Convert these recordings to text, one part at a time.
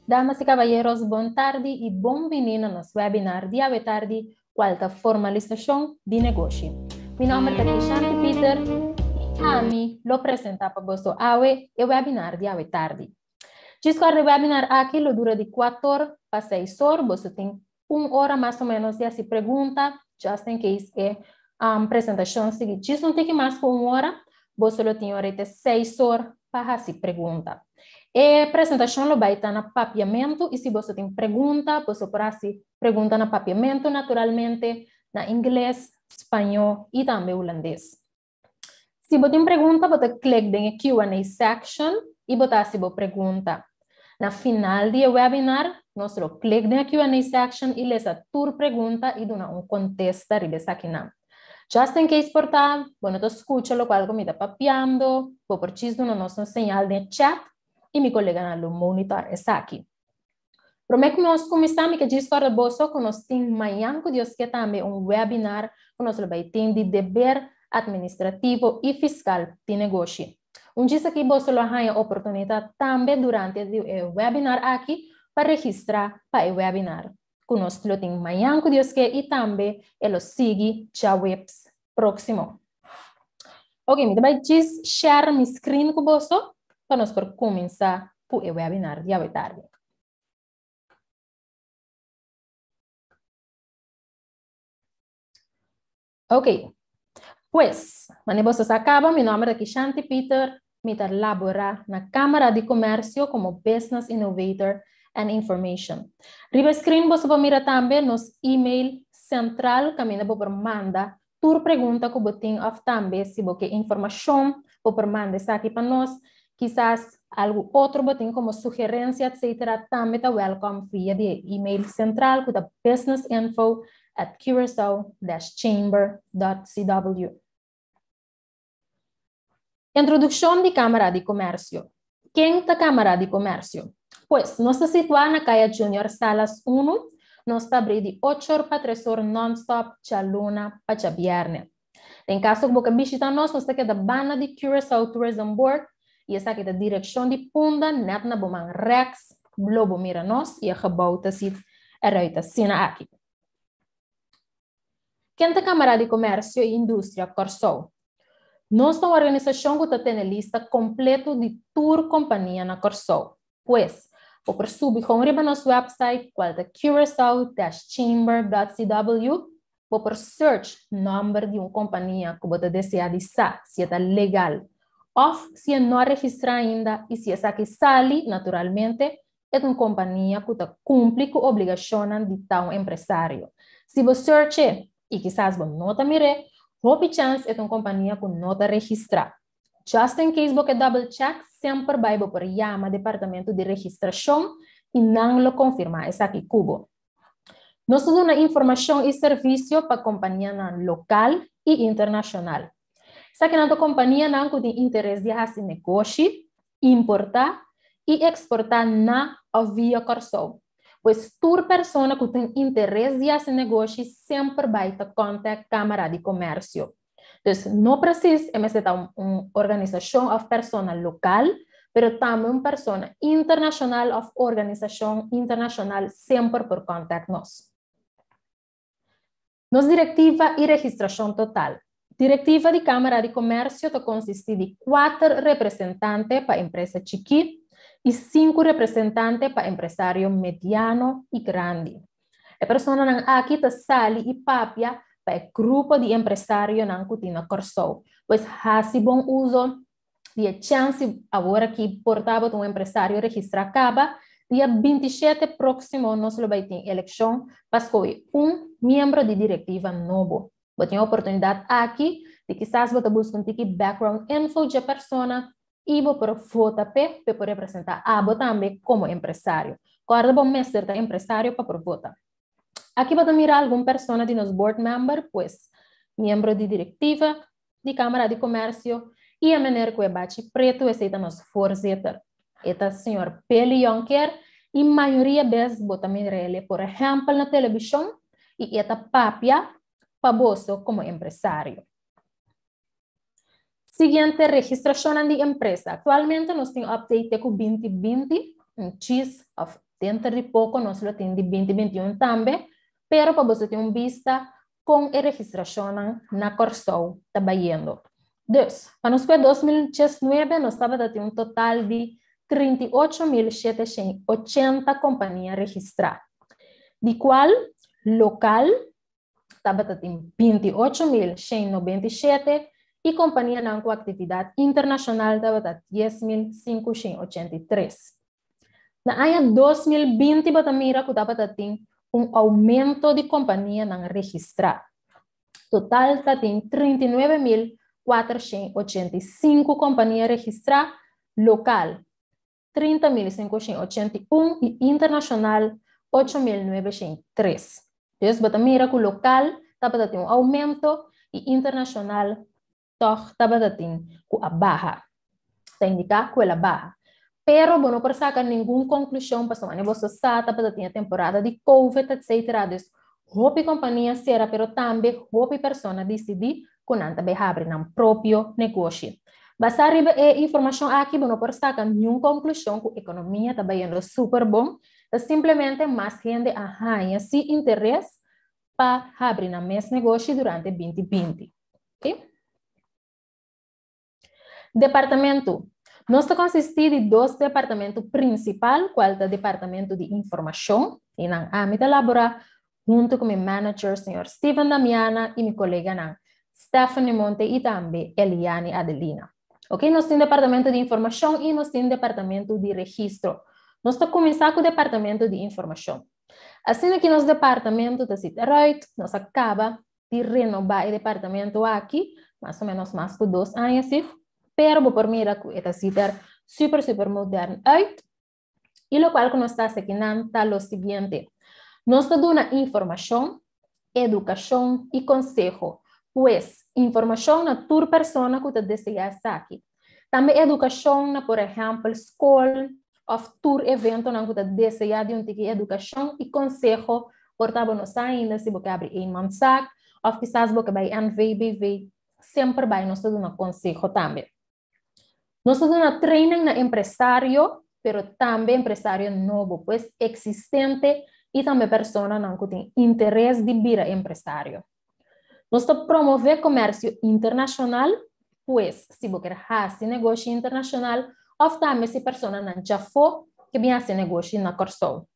Damas y caballeros, bon tardi y bon bini na nos webinar di awe tardi, cual ta formalisacion di negoshi. Mi nomber ta Kishanti Pieter y ami lo presenta pa boso awe e webinar di awe tardi. Djis corda e webinar aki lo dura di 4 pa 6 or, boso tin un ora mas o menos di haci pregunta, just in case e presentacion sigui djis un tiki mas cu un ora, boso lo tin ora te 6 or pa haci pregunta. E presentacion lo bay ta na Papiamento y si boso tin pregunta, boso por haci pregunta na Papiamento naturalmente, na Ingles, Spaño y tambe Hulandes. Si bo tin pregunta, bo ta click den e Q&A section y bo ta haci bo pregunta. Na final di e webinar, nos lo click den e Q&A section y lesa tur pregunta y duna un contesta riba esakinan. Just in case por ta, bo no ta scucha locual cu mi ta papiando, bo por chis duna nos un señal den e chat y mi coleganan lo monitor esaki. Prome cu nos cuminsa, mi ke djis corda boso cu nos tin mañan cu Dios ke tambe un webinar cu nos lo bay tin di deber administrativo y fiscal di negoshi. Un djis aki boso lo haña oportunidad tambe durante di e webinar aki pa registra pa e webinar cu nos lo tin mañan cu Dios ke y tambe e lo sigui djaweps proximo. Ok, mi ta bay djis share mi screen cu boso pa nos por cuminsa cu e webinar di awe tardi. Ok, pues, mane boso sa caba, mi nomber ta Kishanti Pieter, mi ta labora na Camara di Comercio como Business Innovator and Information. Riba screen boso por mira tambe nos email central caminda bo por manda tur pregunta ku bo tin òf tambe si bo ke informashon bo por manda esaki pa nos. Kisas algu otro bo tin komo sugerensia etcetera tambe ta wèlkòm via di e email sentral ku ta businessinfo@curacao-chamber.cw. Introdukshon di Kámara di Komèrsio. Ken ta Kámara di Komèrsio? Pues, nos ta situá na Kaya Junior Salas unu. Nos ta abrí di ocho or pa tres or nònstòp djaluna pa djabièrnè. Den kaso ku bo ke bishitá nos, nos ta keda banda di Curaçao Tourism Board i esaki ta direkshon di Punda nèt na bo man rèks lo bo mira nos i e gebou ta sit eruit asina aki. Ken ta Kámara di Komèrsio i Industria Kòrsou? Nos ta un organisashon ku ta tene lista kompleto di tur kompania na Kòrsou. Pues, bo por subi kon riba nos wèpsait kual ta curacao-chamber.cw, bo por search nòmber di un kompania ku bo ta deseá di sa si e ta legal òf si e no a registrá ainda i si esaki sali, naturalmente, E ta un kompania ku ta kumpli ku obligashonnan di ta un empresario. Si bo search e i kisas bo no ta mir'é, hopi chèns e ta un kompania ku no ta registrá. Just in case bo ke double check, semper bai bo por yama departamento di registrashon i nan lo konfirmá esaki ku bo. Nos ta duna informashon i servisio pa kompanianan lokal i internashonal. Esakinan ta kompanianan ku tin interes di hasi negoshi, importá i eksportá na òf via Kòrsou. Pues tur persona ku tin interes di hasi negoshi semper bai ta kòntèkt Kámara di Komèrsio. Dus no presis e mester ta un organisashon òf persona lokal, pero tambe un persona internashonal òf organisashon internashonal semper por kòntèkt nos. Nos direktiva i registrashon total. Direktiva di Kámara di Komèrsio ta konsistí di kuater representante pa empresa chikí i sinku representante pa empresario mediano i grandi. E personanan aki ta sali i papia pa e grupo di empresarionan ku tin na Kòrsou. Pues hasi bon uso di e chèns si awor aki por tabata un empresario registrá kaba. Dia 27 próksimo nos lo bai tin elekshon pa skohe un miembro di direktiva nobo. Bo tin e oportunidat aki di kisas bo ta buska un tiki background info dje persona i bo por vota p'e p'e por representá abo tambe komo empresario. Kòrda bo mester ta empresario pa por vota. Aki bo ta mira algun persona di nos board member, pues miembro di direktiva di Kámara di Komèrsio i e meneer ku e bachi pretu esei ta nos voorzitter. E ta señor Peli Jonker i mayoria bes bo ta mir'el por ehèmpel na telebishon i e ta papia pa boso komo empresario. Siguiente, registrashonnan di empresa. Aktualmente nos tin update te ku 2020, un chis òf Denter di poko nos lo tin di 2021 tambe, pero pa boso tin un bista kon e registrashonnan na Kòrsou ta bayendo. Dus, pa nos kue 2019 nos tabata tin un total di 38.780 kompania registrá, di kual lokal tabata tin 28.197 i kompanianan ku aktividat internashonal tabata 10.583. Na aña 2020 bo ta mira ku tabata tin un oumento di kompanianan registrá. Total ta tin 39.485 kompania registrá lokal, 30.581 i internashonal 8.903. Dus bo ta mira ku lokal tabata tin un oumento i internashonal tòg tabata tin ku a baha. Ta indiká ku el a baha. Pero bo no por saka ningun konklushon pasobra manera boso sa tabata tin e temporada di covid etcetera. Dus hopi kompania sera pero tambe hopi persona disidí ku nan ta bai habri nan propio negoshi. Basá riba e informashon aki bo no por saka niun konklushon ku ekonomia ta bayendo super bon, ta simplemente mas hende a haña si interes pa habri nan mes negoshi durante 2020. Okay? Departamento. Nos ta konsistí di dos departamento prinsipal, kual ta Departamento di Informashon, i nan ami ta laborá huntu ku mi manager señor Steven Damiana i mi koleganan Stephanie Monte i tambe Eliani Adelina. Ok, nos tin Departamento di Informashon i nos tin Departamento di Registro. Nos ta kuminsá ku Departamento di Informashon. Asina ki nos departamento ta sit eruit, nos a kaba di renobá e departamento aki, mas o menos mas ku 2 aña así, pero bo por mira ku e ta sit er super super modern uit. I lokual ku nos ta hasi akinan ta lo siguiente. Nos ta duna informashon, edukashon i konseho. Pues, informashon na tur persona ku ta deseá esaki. Tambe edukashon na por ehèmpel skol òf tur eventonan ku ta deseá di un tiki edukashon i konseho. Por ta bo no sa ainda si bo ke abri eenmanszaak òf kisas bo ke bai NVBV, semper bai nos ta duna konseho tambe. Nos ta duna training na empresario, pero tambe empresario nobo, pues eksistente i tambe personanan ku tin interes di bira empresario. Nos ta promové komersio internashonal, pues si bo ker hasi negoshi internashonal òf tambe si personanan djafó ke bin hasi negoshi na Kòrsou.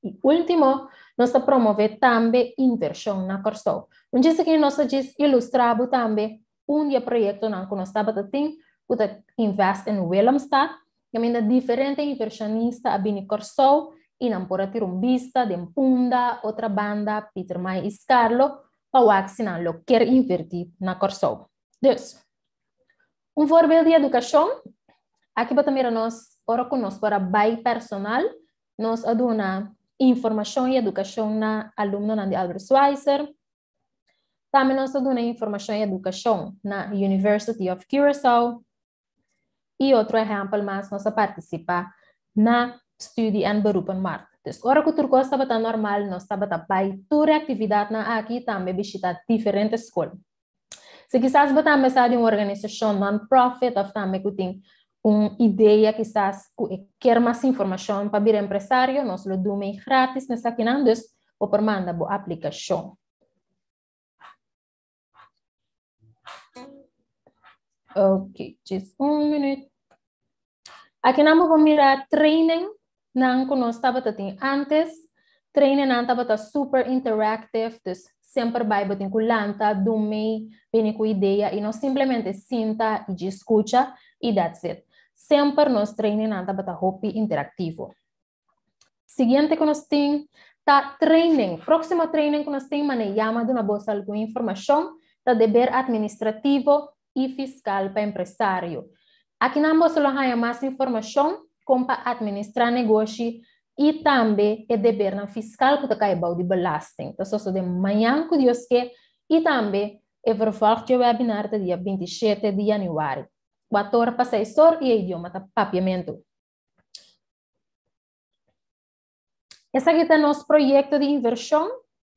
I último, nos ta promové tambe invershon na Kòrsou. Un djis aki nos ta djis ilustrá bo tambe un di e proyektonan ku nos tabata tin ku ta Invest in Willemstad, kaminda diferente invershonista a bini Kòrsou i nan por a tira un bista den Punda, Otrabanda, Pietermaai i Skarlo pa wak si nan lo kier invertí na Kòrsou. Dus, un voorbeeld di edukashon, aki bo ta mira nos ora ku nos por a bai personal, nos a duna informashon i edukashon na alumnonan di Albert Schweitzer. Tambe nos a duna informashon i edukashon na University of Curaçao. I otro ehèmpel mas, nos a partisipá na Studie en Beroepenmarkt. Dus ora ku tur kos tabata normal, nos tabata bai tur e aktividatnan aki i tambe bishitá diferente skol. Si kisas bo tambe sa di un organisashon non-profit òf tambe ku tin un idea kisas ku e kier mas informashon pa bira empresario, nos lo duna ei gratis na esakinan, dus bo por manda bo aplikashon. Ok, just un minuut. Aki nan bo por mira training nan ku nos tabata tin antes. Training nan tabata super interactive, dus semper bai bo tin ku lanta, dun mei, bini ku idea i no simplemente sinta i djis skucha i that's it. Semper nos training nan tabata hopi interaktivo. Siguiente ku nos tin ta training. Próksimo training ku nos tin, mane yama duna boso algun informashon, ta deber administrativo i fiskal pa empresario. Akinan boso lo haña mas informashon kon pa administrá negoshi i tambe e debernan fiskal ku ta kai bou di belasting. Ta sosodé mañan ku Dios ke i tambe e vervolg dje webinar ta dia 27 di yanüari. Kuator pa seis or i e idioma ta papiamentu. Esaki ta nos proyekto di invershon.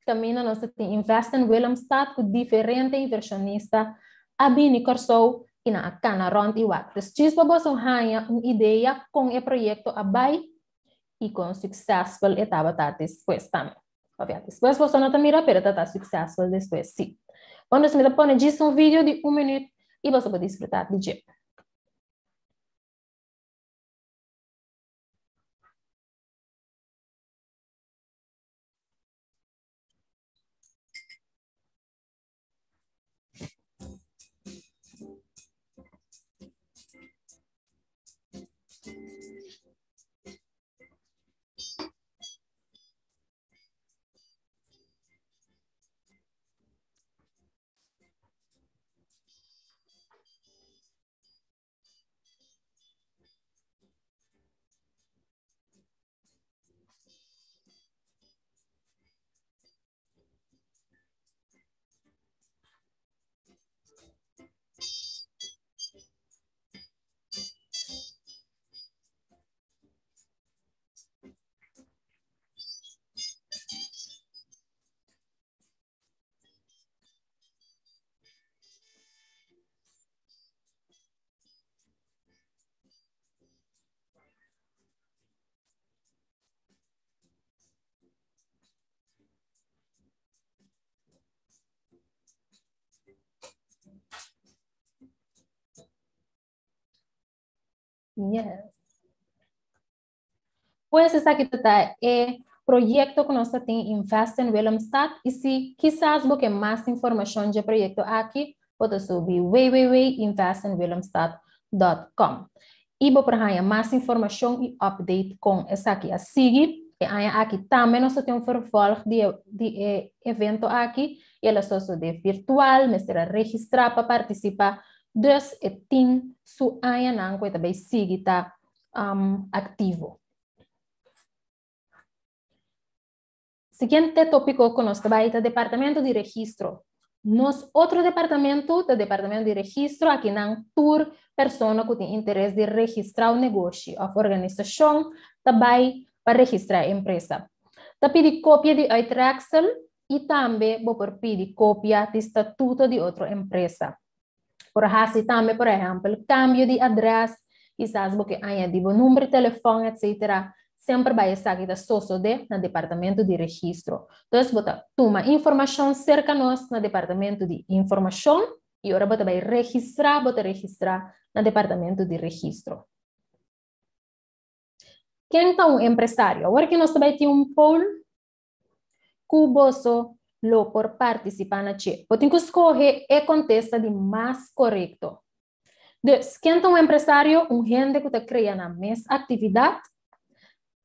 Kaminda nos ta tin Invest in Willemstad ku diferente invershonista a bini Kòrsou i nan a kana rònt i wak. Dus djis pa boso haña un idea kon e proyekto a bai. I kon successful e tabata despues tambe. Of ja, despues boso no ta mira, pero ta ta successful despues sí. Bon, dus mi ta pone djis un video di un minuut i boso por disfruta di dje. Yes. Pues esaki ta e proyekto ku nos tin, Invest in Willemstad, i si kisas bo ke mas informashon di e proyekto aki, bo por subi www.investinwillemstad.com. I bo por haña mas informashon i update kon esaki a sigui. E aña aki tambe nos tin un vervolg di evento aki i el a sosodé virtual, mester a registrá pa partisipá. Dus e tin su añanan ku tambe sigui ta aktivo. Siguiente tópiko ku nos ta bai ta departamento di registro. Nos otro departamento ta departamento di registro, akinan tur persona ku tin interes di registrá un negoshi òf organisashon ta bai pa registrá empresa. Ta pidi kopia di uittreksel i tambe bo por pidi kopia di statuto di otro empresa. Por hasi tambe, por ehèmpel, kambio di adrès, kisas bo ke añadí bo number di telefòn, etc. Semper bai esaki ta sosodé na departamento di registro. Dus bo ta tuma informashon serka nos na departamento di informashon i ora bo ta bai registrá, bo ta registrá na departamento di registro. Ken ta un empresario? Awor ku nos ta bai tin un poll ku boso lo por partisipá na dje. Bo tin ku skohe e kontesta di mas korekto. Dus, ken ta un empresario? Un hende ku ta krea nan mes aktividat.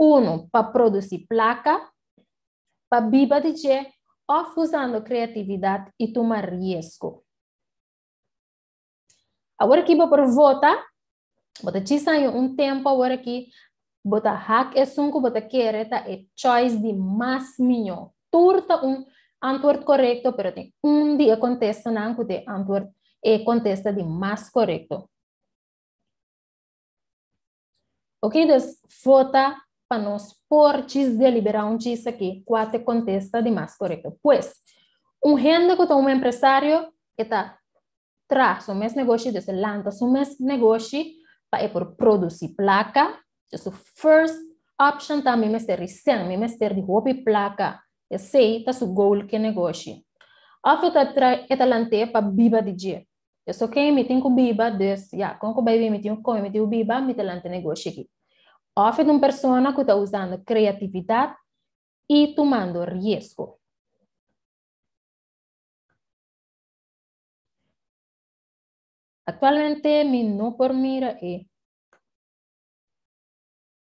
Uno, pa produsí plaka, pa biba di dje, òf usando kreatividat i tuma riesgo. Awor aki bo por vota, bo ta djis haña un tempu awor aki, bo ta hak esun ku bo ta kere ta e choice di mas mihó. Tur ta un antwoord korekto, pero tin un di e kontestanan ku ta e antwoord, e kontesta di mas korekto. Ok, dus vota pa nos por djis deliberá un djis aki kua ta e kontesta di mas korekto. Pues, un hende ku ta un empresario e ta traha su mes negoshi, dus e lanta su mes negoshi pa e por produsí plaka. Dus su first option ta mi mester di sèn, mi mester di hopi plaka. Esei ta su goal ku e negoshi. Òf e ta e ta lant'é pa biba di dje. Dus ok, mi tin ku biba, dus ya, kon ku bai bin mi tin ku kome, mi tin ku biba, mi ta lanta e negoshi aki. Òf e ta un persona ku ta usando kreatividat i tumando riesgo. Aktualmente mi no por mira e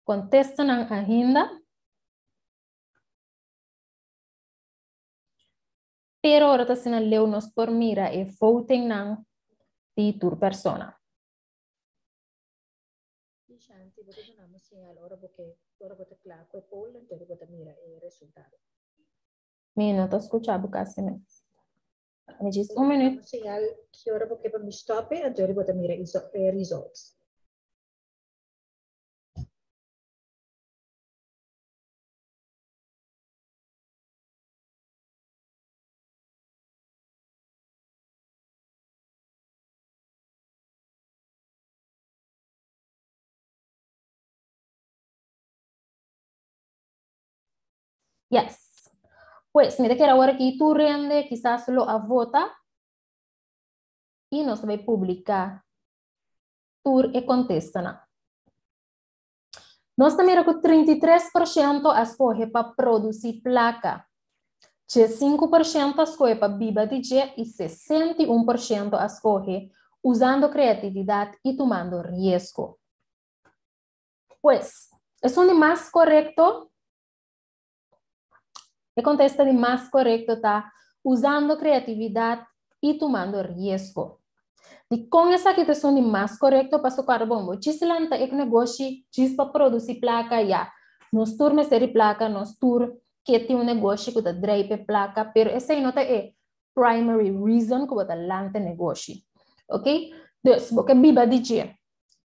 kontestanan ainda. Pero ora ta asina leu nos por mira e votingnan di tur persona. Shanti, bo ta duna mi señal ora bo ke, ora bo ta kla ku e poll, anto bo ta mira e resultado. Mi no ta skucha bo kasi mes. Mi djis un minuut. Señal ki ora bo ke pa mi stop, anto bo ta mira e results. Yes. Pues, mi ta kere awor aki tur hende kisas lo a vota i nos ta bai publiká tur e kontestanan. Nos ta mira ku 33% a skohe pa produsí plaka, 5% a skohe pa biba di dje i 61% a skohe usando kreatividat i tumando riesgo. Pues, esun di mas korekto? E kontesta di mas korekto ta usando kreatividat i tumando riesgo. Dikon esaki ta esun di mas korekto? Pasobra kòrda bon, bo djis lanta e negoshi djis pa produsí plaka, ya, nos tur mester di plaka, nos tur ke tin un negoshi ku ta drei p'e plaka, pero esei no ta e primary reason ku bo ta lanta e negoshi. Ok? Dus, bo ke biba di dje.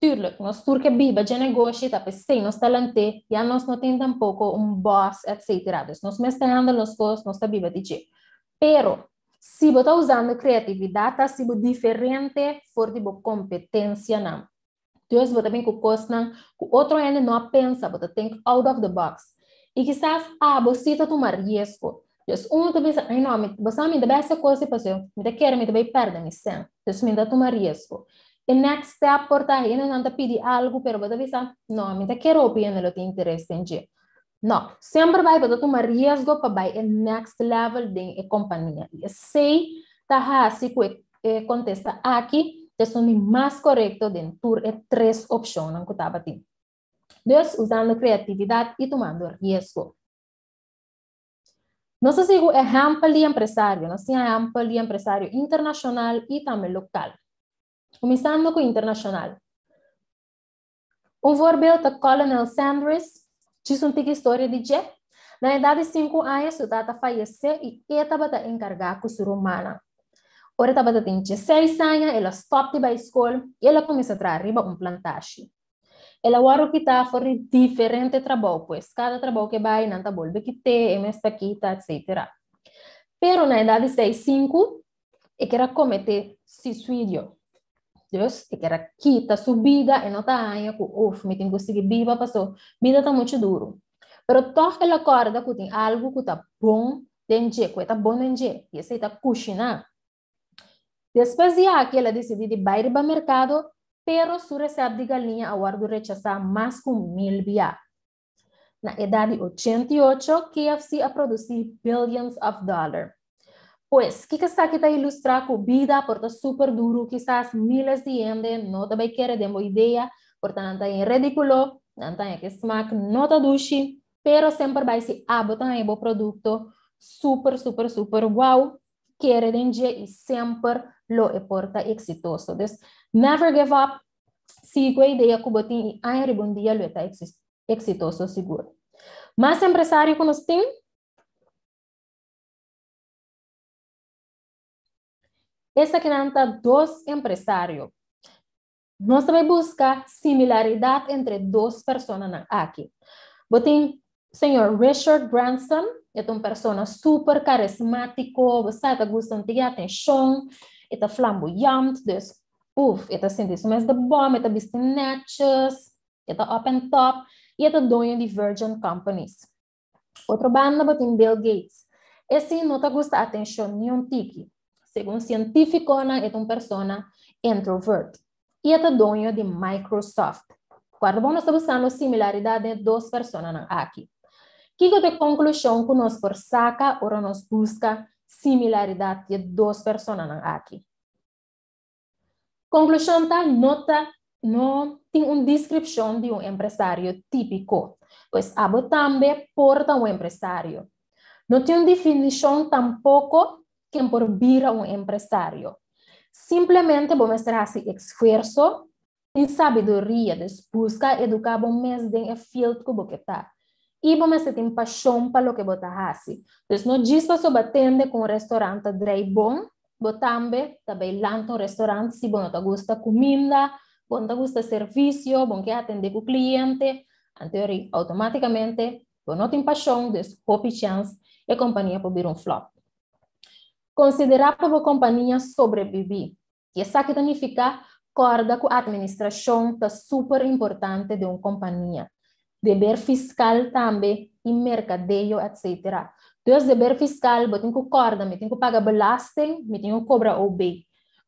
Tuurlijk, nos tur ke biba dje negoshi, ta p'esei nos ta lant'é, ya nos no tin tampoko un bòs, etcetera. Dus nos mes ta handle nos kos, nos ta biba di dje. Pero, si bo ta usando kreatividat, ta hasi bo diferente for di bo kompetensianan. Dus bo ta bin ku kosnan ku otro hende no a pensa, bo ta think out of the box. I kisas abo si ta tuma riesgo. Dus unu ta bisa, ai no, mi, bo sa mi ta bai hasi e kos ei pasobra mi ta kere mi ta bai pèrdè mi sèn. Dus mi ta tuma riesgo. E next step por ta hendenan ta pidi algu pero bo ta bisa, no, mi ta kere hopi hende lo tin interes den dje. No, semper bai bo ta tuma riesgo pa bai e next level den e kompania. I esei ta hasi ku e kontesta aki ta esun di mas korekto den tur e tres opshonnan ku tabatin. Dus, usando kreatividat i tumando riesgo. Nos ta sigui ku ehèmpel di empresario. Nos tin ehèmpel di empresario internashonal i tambe lokal. Kuminsando ku internashonal. Un voorbeeld ta Colonel Sanders, djis un tiki historia di dje. Na edat di sinku aña su tata fayesé i e tabata enkargá ku su rumannan. Ora e tabata tin dieseis aña el a stòp di bai skol i el a kuminsá traha riba un plantashi. El a wòrdu kitá for di diferente trabou, pues kada trabou ke bai nan ta bolbe kit'é, e mes ta kita, etsetera. Pero na edat di seis sinku e ker a kometé suisidio. Dus e ker a kita su bida, e no ta haña ku uf, mi tin ku sigui biba paso bida ta muchu duru. Pero tòg el a kòrda ku tin algu ku ta bon den dje, ku e ta bon den dje, i esei ta kushiná. Despues di aki el a disidí di bai riba merkado, pero su resèpt di galiña a wòrdu rechasá mas ku mil bia. Na edat di 88, KFC a produsí billions of dollar. Pues, kiko esaki ta ilustrá? Ku bida por ta super duru, kisas miles di hende no ta bai kere den bo idea, por ta nan ta haña redikulo, nan ta haña ku e smak no ta dushi, pero semper bai si abo ta haña bo produkto super, super, super wow, kere den dje i semper lo e por ta eksitoso. Dus, never give up, sigui ku e idea ku bo tin i aña riba un dia lo e ta eksitoso sigur. Mas empresario ku nos tin, esakinan ta dos empresario. Nos ta bai buska similaridat entre dos personanan aki. Bo tin señor Richard Branson, e ta un persona super karismátiko, bo sa e ta gusta un tiki atenshon, e ta flamboyant, dus uf, e ta sinti su mes de bòm, e ta bisti nètjes, e ta up and top, i e ta doño di Virgin Companies. Otro banda bo tin Bill Gates. E sí no ta gusta atenshon niun tiki. Segun sientífikonan e ta un persona introvert. I e ta doño di Microsoft. Kòrda bon nos ta buskando similaridat den e dos personanan aki. Kiko ta e konklushon ku nos por saka ora nos buska similaridat di e dos personanan aki? Konklushon ta no ta no tin un deskripshon di un empresario típiko, pues abo tambe por ta un empresario. No tin un definishon tampoko ken por bira un empresario. Simplemente bo mester hasi esfuerso, tin sabiduria, dus buska eduká bo mes den e field ku bo ke ta. I bo mester tin pashon pa loke bo ta hasi. Dus no djis pasobra tende ku un restorant ta drei bon, bo tambe ta bai lanta un restorant si bo no ta gusta kuminda, bo no ta gusta servisio, bo no ke atendé ku kliente, anto eri outomátikamente bo no tin pashon, dus hopi chèns e kompania por bira un flòp. Konsiderá pa bo kompania sobrebibí. I esaki ta nifiká kòrda ku atministrashon ta super importante den un kompania. Deber fiskal tambe i merkadeo etc. Dus deber fiskal, bo tin ku kòrda, mi tin ku paga belasting, mi tin ku kobra OB.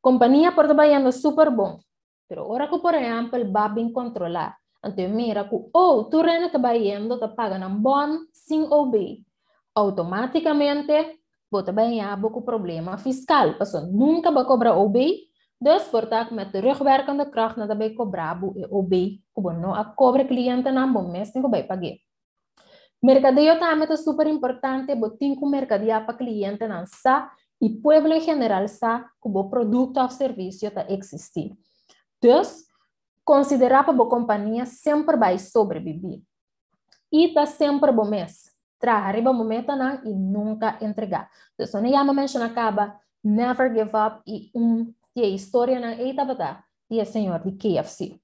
Kompania por ta bayendo super bon, pero ora ku por ehèmpel ba bin kontrolá, anto e mira ku oh, tur hende ta bayendo ta paga nan bòn sin OB. Outomátikamente bo ta bai haña bo ku problema fiskal, pasobra nunka bo a kobra OB, dus por ta ku met terugwerkende kracht nan ta bai kobra bo e OB ku bo no a kobra klientenan, bo mes tin ku bai pag'é. Merkadeo tambe ta super importante, bo tin ku merkadeá pa klientenan sa i pueblo en general sa ku bo produkto òf servisio ta eksistí. Dus, konsiderá pa bo kompania semper bai sobrebibí. I ta semper bo mes. Traha riba bo metanan i nunka entregá. Dus no yama menshoná kaba never give up i un di e historianan ei tabata di e señor di KFC.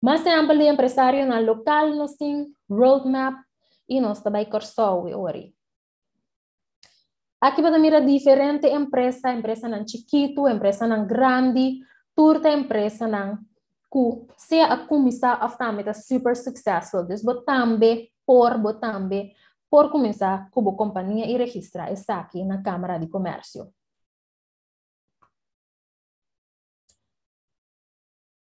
Mas ehèmpel di empresarionan lokal nos tin Roadmap i nos ta bai Kòrsou e ora ei. Aki bo ta mira diferente empresa, empresanan chikitu, empresanan grandi, tur ta empresanan ku sea a kuminsá òf tambe ta super successful. Dus bo tambe por, bo tambe por kuminsá ku bo kompania i registrá esaki na Kámara di Komèrsio.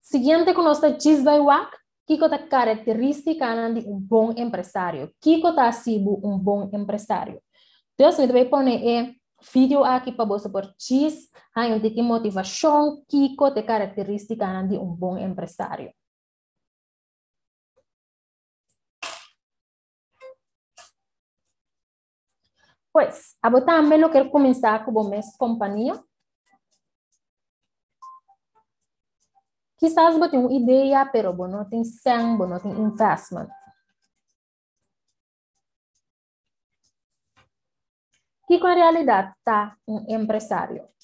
Siguiente ku nos ta djis bai wak, kiko ta karakterístikanan di un bon empresario? Kiko ta hasi bo un bon empresario? Dus mi ta bai pone e video aki pa boso por djis haña un tiki motivashon kiko ta e karakterístikanan di un bon empresario. Pues, abo tambe lo ker kuminsá ku bo mes kompania? Kisas bo tin un idea, pero bo no tin sèn, bo no tin investment. Kiko en realidat ta un empresario?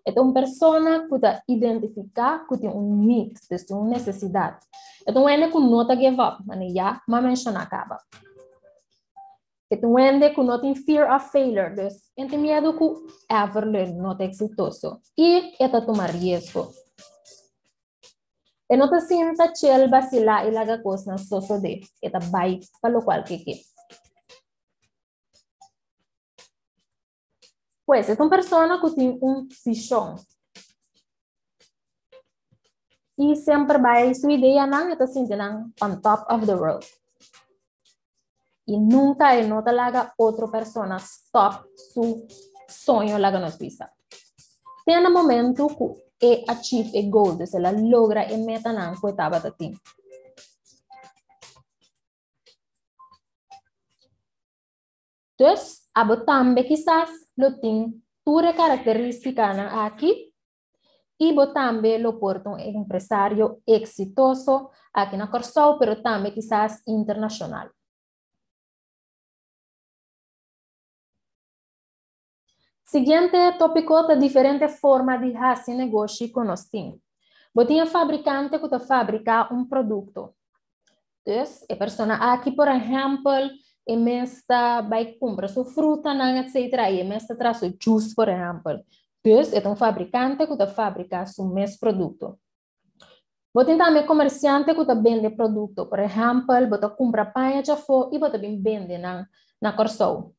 E ta un persona ku ta identifiká ku tin un need, dus tin un nesesidat. E ta un hende ku no ta give up, manera ya m'a menshoná kaba. E ta un hende ku no tin fear of failure, dus e no tin miedu ku ever lo e no ta eksitoso. I e ta tuma riesgo. E no ta sinta chel, basilá i laga kosnan sosodé. E ta bai pa lokual ku e ke. Pues, e ta un persona ku tin un vishon. I semper bai su ideanan, e ta sinti nan on top of the world. I nunka e no ta laga otro persona stop su soño laga nos bisa. Te na momento ku e achieve e goal, dus el a logra e metanan ku e tabata tin. Dus, abo tambe kisas lo tin tur e karakterístikanan aki i bo tambe lo por ta un empresario eksitoso aki na Kòrsou, pero tambe kisas internashonal. Siguiente tópiko ta diferente forma di hasi negoshi ku nos tin. Bo tin e fabrikante ku ta fabriká un produkto. Dus, e persona aki, por ehèmpel, e mes ta bai kumpra su frutanan, etcetera, i e mes ta traha su jus, por ehèmpel. Dus, e ta un fabrikante ku ta fabriká su mes produkto. Bo tin tambe komersiante ku ta bende produkto. Por ehèmpel, bo ta kumpra paña djafó i bo ta bin bende nan na Kòrsou.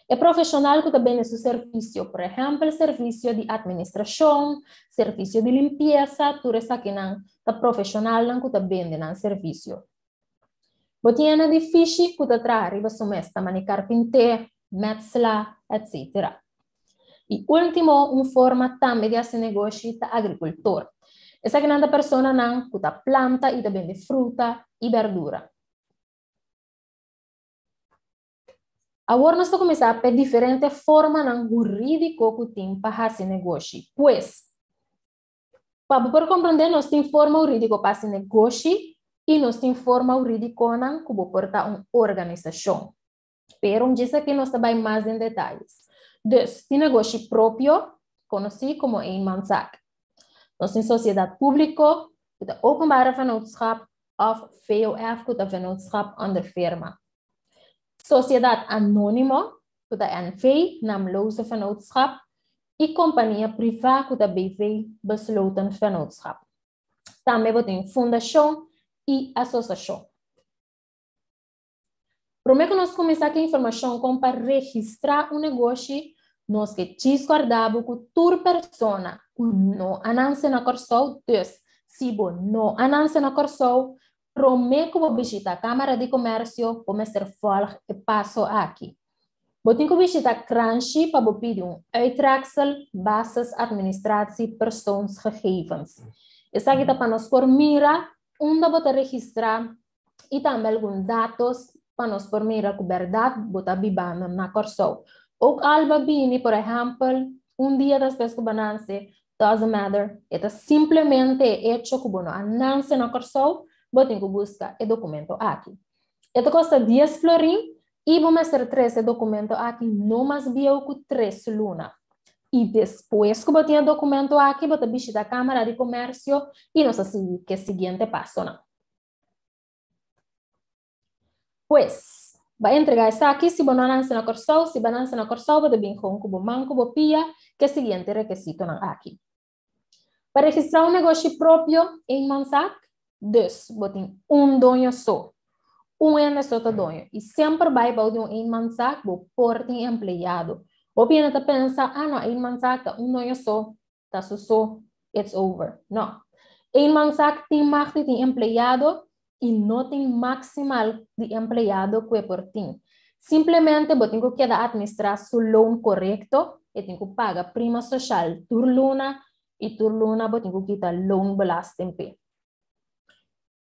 E profeshonal ku ta bende su servisio, por ehèmpel servisio di atministrashon, servisio di limpiesa, tur esakinan ta profeshonalnan ku ta bende nan servisio. Bo tin hende di fishi ku ta traha riba su mes, ta mane karpinté, mètsla, etsetera. I último, un forma tambe di hasi negoshi ta agrikultor. Esakinan ta personanan ku ta planta i ta bende fruta i bèrdura. Awor nos ta kuminsá p'e diferente formanan hurídiko ku tin pa hasi negoshi. Pues, pa bo por komprondé nos tin forma hurídiko pa hasi negoshi i nos tin forma hurídikonan ku bo por ta un organisashon. Pero un djis aki nos ta bai mas den detayes. Dus, tin negoshi propio, konosí komo eenmanszaak. Nos tin sosiedat públiko, ku ta openbare vennootschap, òf VOF, ku ta vennootschap onder firma. Sosiedat anónimo, ku ta NV, naamloze vennootschap, i kompania privá ku ta BV, besloten vennootschap. Tambe bo tin fundashon i asosiashon. Promé ku nos kuminsá ku informashon kon pa registrá un negoshi, nos ke djis kòrda bo ku tur persona ku no a nanse na Kòrsou, dus si bo no a nanse na Kòrsou, promé ku bo bishitá Kámara di Komèrsio, bo mester vòlg e paso aki. Bo tin ku bishitá Kranshi pa bo pidi un Uittreksel Basisadministratie Persoonsgegevens. Esaki ta pa nos por mira unda bo ta registrá i tambe algun datos pa nos por mira ku bèrdat bo ta bibando na Kòrsou. Ook al bo a bini, por ehèmpel, un dia despues ku bo a nanse, doesn't matter, e ta simplemente e echo ku bo no a nanse na Kòrsou, bo tin ku buska e dokumento aki. E ta kosta dies florin i bo mester trese e dokumento aki no mas bieu ku tres luna. I despues ku bo tin e dokumento aki, bo ta bishita Kámara di Komèrsio i nos ta sigui ku e siguiente pasonan. Pues, ba entregá esaki si bo no a nanse na Kòrsou, si bo a nanse na Kòrsou bo ta bin kon ku bo man ku bo pia ku e siguiente rekesitonan aki. Pa registrá un negoshi propio, eenmanszaak, dus bo tin un doño so. Un hende so ta doño i semper bai bou di un eenmanszaak bo por tin empleado. Hopi hende ta pensa, ah no, eenmanszaak ta un doño so, ta su so, it's over. No. Eenmanszaak tin mag di tin empleado i no tin maximal di empleado ku e por tin. Simplemente bo tin ku keda administrá su loon korekto, e tin ku paga prima soshal tur luna i tur luna bo tin ku kita loonbelasting p'e.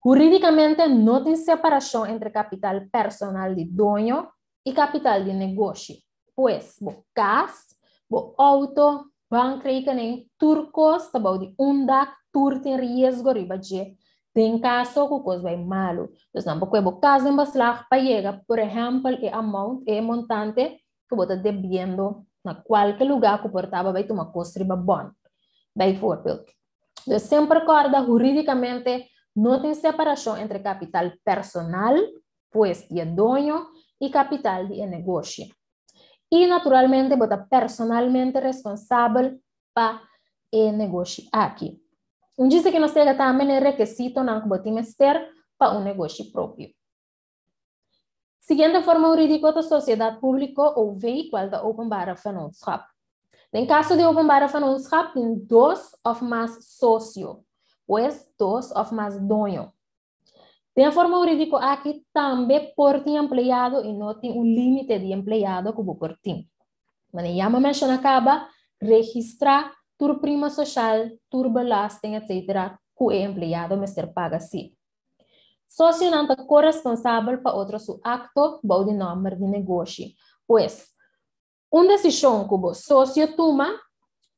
Hurídikamente no tin separashon entre kapital personal di doño i kapital di negoshi. Pues, bo kas, bo outo, bankrekening, tur kos ta bou di un dak, tur tin riesgo riba dje den kaso ku kos bai malu. Dus nan por kue bo kas den beslag pa yega, por ehèmpel, e amount, e montante ku bo ta debiendo na kualke lugá ku por taba bai tuma kos riba bòn, bijvoorbeeld. Dus semper kòrda hurídikamente no tin separashon entre kapital personal, pues di e doño, i kapital di e negoshi. I naturalmente bo ta personalmente responsabel pa e negoshi aki. Un djis aki nos ta yega tambe na e rekesitonan ku bo tin mester pa un negoshi propio. Siguiente forma hurídiko ta sosiedat públiko, OV, kual ta openbare vennootschap. Den kaso di openbare vennootschap tin dos òf mas sosio, pues dos òf mas doño. Den e forma hurídiko aki tambe por tin empleado i no tin un límite di empleado ku bo por tin. Manera ya mi a menshoná kaba, registrá tur prima soshal, tur belasting etcetera ku e empleado mester paga si. Sosionan ta koresponsabel pa otro su akto bou di nòmber di negoshi. Pues, un desishon ku bo sosio tuma,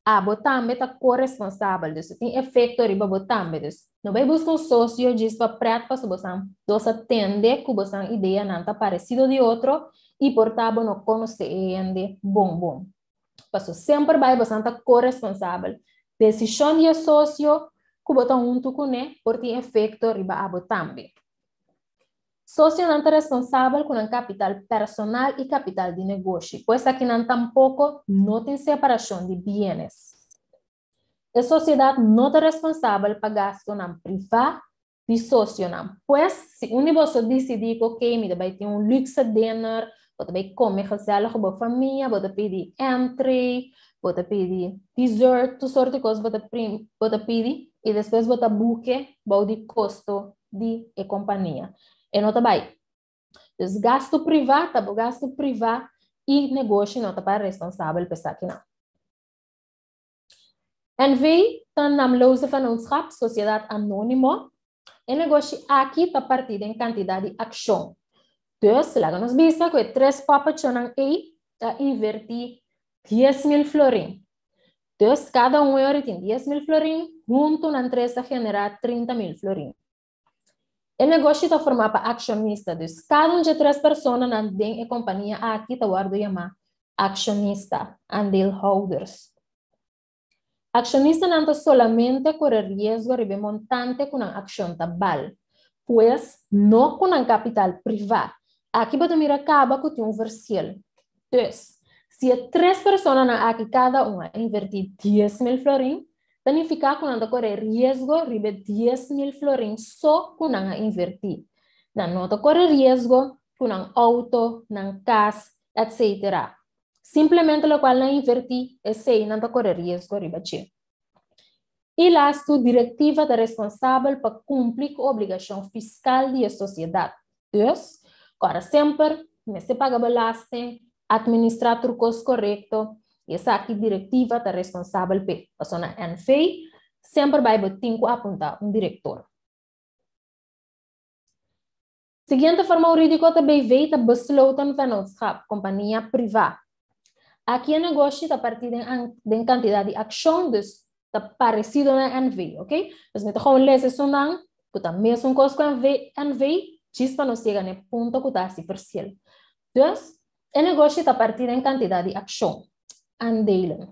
abo tambe ta koresponsabel. Dus, e tin efekto riba bo tambe. Dus, no bai buska un sosio djis pa prèt pasobra bosan dos a tende ku bosan ideanan ta paresido di otro i por ta bo no konosé e hende bon bon. Paso semper bai bosan ta koresponsabel. Desishon di e sosio ku bo ta huntu kuné por tin efekto riba abo tambe. Sosionan ta responsabel ku nan kapital personal i kapital di negoshi, pues akinan tampoko no tin separashon di bienes. E sosiedat no ta responsabel pa gastunan privá di sosionan. Pues, si un di boso disidí ku okey, mi ta bai tin un luxe dinner, bo ta bai kome gezellig ku bo famia, bo ta pidi entree, bo ta pidi dessert, tur sort di kos bo ta bo ta pidi i despues bo ta buke bou di kosto di e kompania. E no ta bai. Dus gastu privá ta bo gastu privá i negoshi no ta para responsabel pa esakinan. NV ta naamloze vennootschap, sociedad anonimo. E negoshi aki ta partí den kantidat di akshon. Dus, laga nos bisa ku e tres papachonan ei ta invertí 10,000 florin. Dus, kada un e ora tin 10,000 florin, huntu nan tres ta generá 30,000 florin. E negoshi ta formá pa akshonista, dus kada un dje tres personanan den e kompania aki ta wòrdu yamá akshonista, aandeelhouders. Akshonistanan ta solamente kore riesgo riba e montante ku nan akshon ta bal, pues no ku nan kapital privá. Aki bo ta mira kaba ku tin un verschil. Dus, si e tres personanan aki kada un a invertí 10,000 florin, Ta nifiká ku nan ta kore riesgo riba e 10,000 florin so ku nan a invertí. Nan no ta kore riesgo ku nan outo, nan kas, etc. Simplemente lokual nan invertí, esei nan ta kore riesgo riba dje. I lastu, direktiva ta responsabel pa kumpli ku obligashon fiskal di e sosiedat. Dus, kòrda semper, mester paga belasting, administrá tur kos korekto, i esaki direktiva ta responsabel p'e. Pasobra na NV semper bai bo tin ku apuntá un direktor. Siguiente forma hurídiko ta BV ta besloten vennootschap, kompania privá. Aki e negoshi ta partí den den kantidat di akshon, dus ta paresido na NV, ok? Dus mi ta gewoon lesa esunnan ku ta mesun kos ku NV, NV, djis pa nos yega na e punto ku ta hasi persiel. Dus, e negoshi ta partí den kantidat di akshon, aandelen.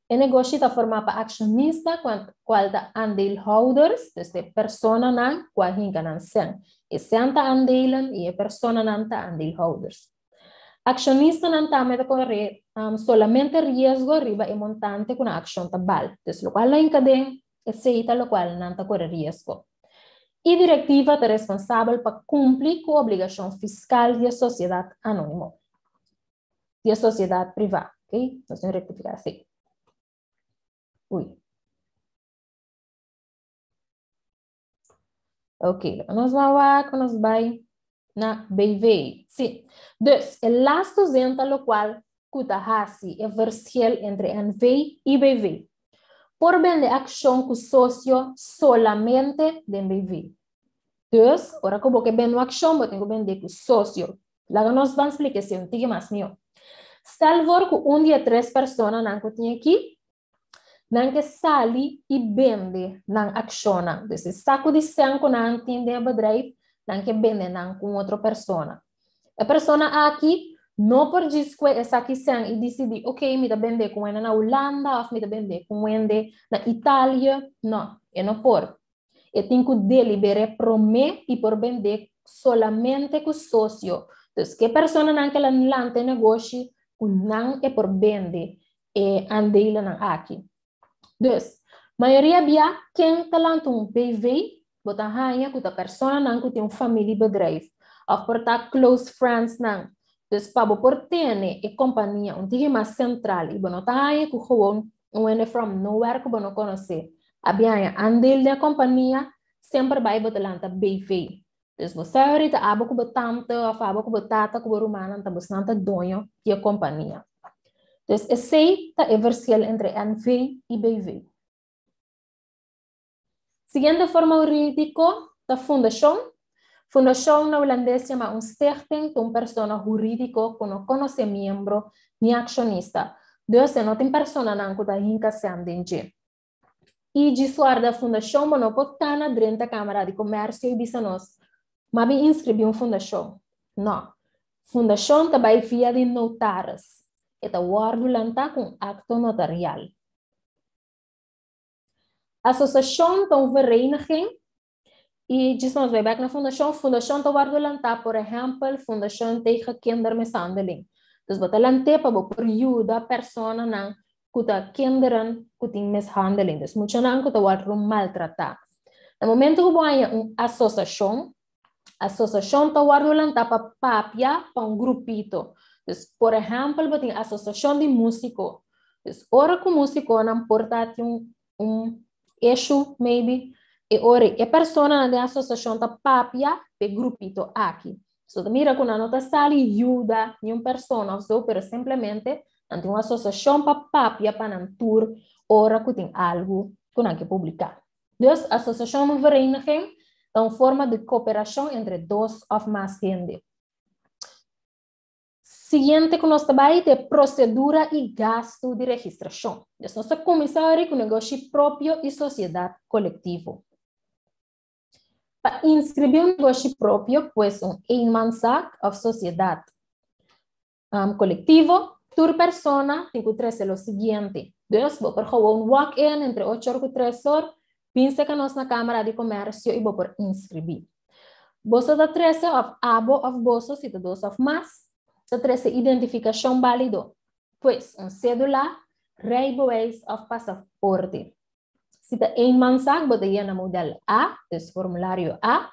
E negoshi ta formá pa akshonista, kual ta aandeelhouders, dus e personanan ku a hinka nan sèn. E sèn ta aandelen i e personanan ta aandeelhouders. Akshonistanan tambe ta kore solamente riesgo riba e montante ku nan akshon ta bal. Dus lokual nan hinka den, esei ta lokual nan ta kore riesgo. E direktiva ta responsabel pa kumpli ku obligashon fiskal di e sosiedat anónimo. Di e sociedad privá. Ok, nos tin rectifica así. Uy. Ok, nos va wak, nos bai na BV. Sí. Dus, e laatste zin ta locual ku ta hasi e verschil entre NV i BV. Por bende akshon ku sosio solamente den BV. Dus, ora ku bo ke bende un akshon, bo tin ku bende ku sosio. Laga nos ban splika esei un tiki mas mihó. Stel voor ku un di e tres personanan ku tin aki, nan ke sali i bende nan akshonnan. Dus e saku di sèn ku nan tin den e bedrijf, nan ke bende nan ku un otro persona. E persona aki no por djis kue esaki sèn i disidí, ok, mi ta bende ku wende na Hulanda òf mi ta bende ku wende na Italië. No, e no por. E tin ku deliber'é promé i por bend'é solamente ku sosio. Dus ke personanan ke la lanta e negoshi, ku nan e por bende e aandelennan aki. Dus, mayoria bia ken ta lanta un BV, bo ta haña ku ta personanan ku tin un familiebedrijf òf por ta close friendsnan. Dus pa bo por tene e kompania un tiki mas sentral i bo no ta haña ku gewoon un hende from nowhere ku bo no konosé a biaña aandeel den e kompania, semper bai bo ta lanta BV. Dus bo sa ahorita abo ku bo tante òf abo ku bo tata ku bo rumannan ta bosnan ta doño di e kompania. Dus esei ta e verschil entre NV i BV. Siguiente forma hurídiko ta fundashon. Fundashon na hulandes yama un stichting, ta un persona hurídiko ku no konosé miembro ni akshonista. Dus e no tin personanan ku ta hinka sèn den dje. I djis warda fundashon bo no por kana drenta Kámara di Komèrsio i bisa nos, M'a bin inskribí un fundashon. Nò. Fundashon ta bai via di notaris. E ta wòrdu lantá ku un akto notarial. Asosiashon ta un vereniging i djis nos bai bèk na fundashon, fundashon ta wòrdu lantá, por ehèmpel, Fundashon Tegen Kindermishandeling. Dus bo ta lant'é pa bo por yuda personanan ku ta kinderen ku tin mishandeling, dus muchanan ku ta wòrdu maltratá. Na momento ku bo haña un asosiashon, asosiashon ta wòrdu lantá pa papia pa un grupito. Dus, por ehèmpel, bo tin asosiashon di músiko. Dus, ora ku músikonan por ta tin un un issue, maybe, e ora e personanan den asosiashon ta papia pa e grupito aki. So ta mira ku nan no ta sali yuda niun persona of so, pero simplemente nan tin un asosiashon pa papia pa nan tur ora ku tin algu ku nan ke publiká. Dus, asosiashon of vereniging ta un forma di koperashon entre dos of mas hende. Siguiente ku nos ta bai ta e prosedura i gastu di registrashon. Dus nos ta kuminsá ori ku negoshi propio i sosiedat kolektivo. Pa inskribí un negoshi propio, pues un eenmanszaak òf sosiedat kolektivo, tur persona tin ku trese lo siguiente. Dus bo por gewoon walk in entre ocho or ku tres or, bin seka nos na Kámara di Komèrsio i bo por inskribí. Boso ta trese òf abo òf boso, si ta dos òf mas, ta trese identifikashon bálido, pues un sédula, rijbewijs òf pasaporte. Si ta eenmanszaak, bo ta yena model A, dus formulario A.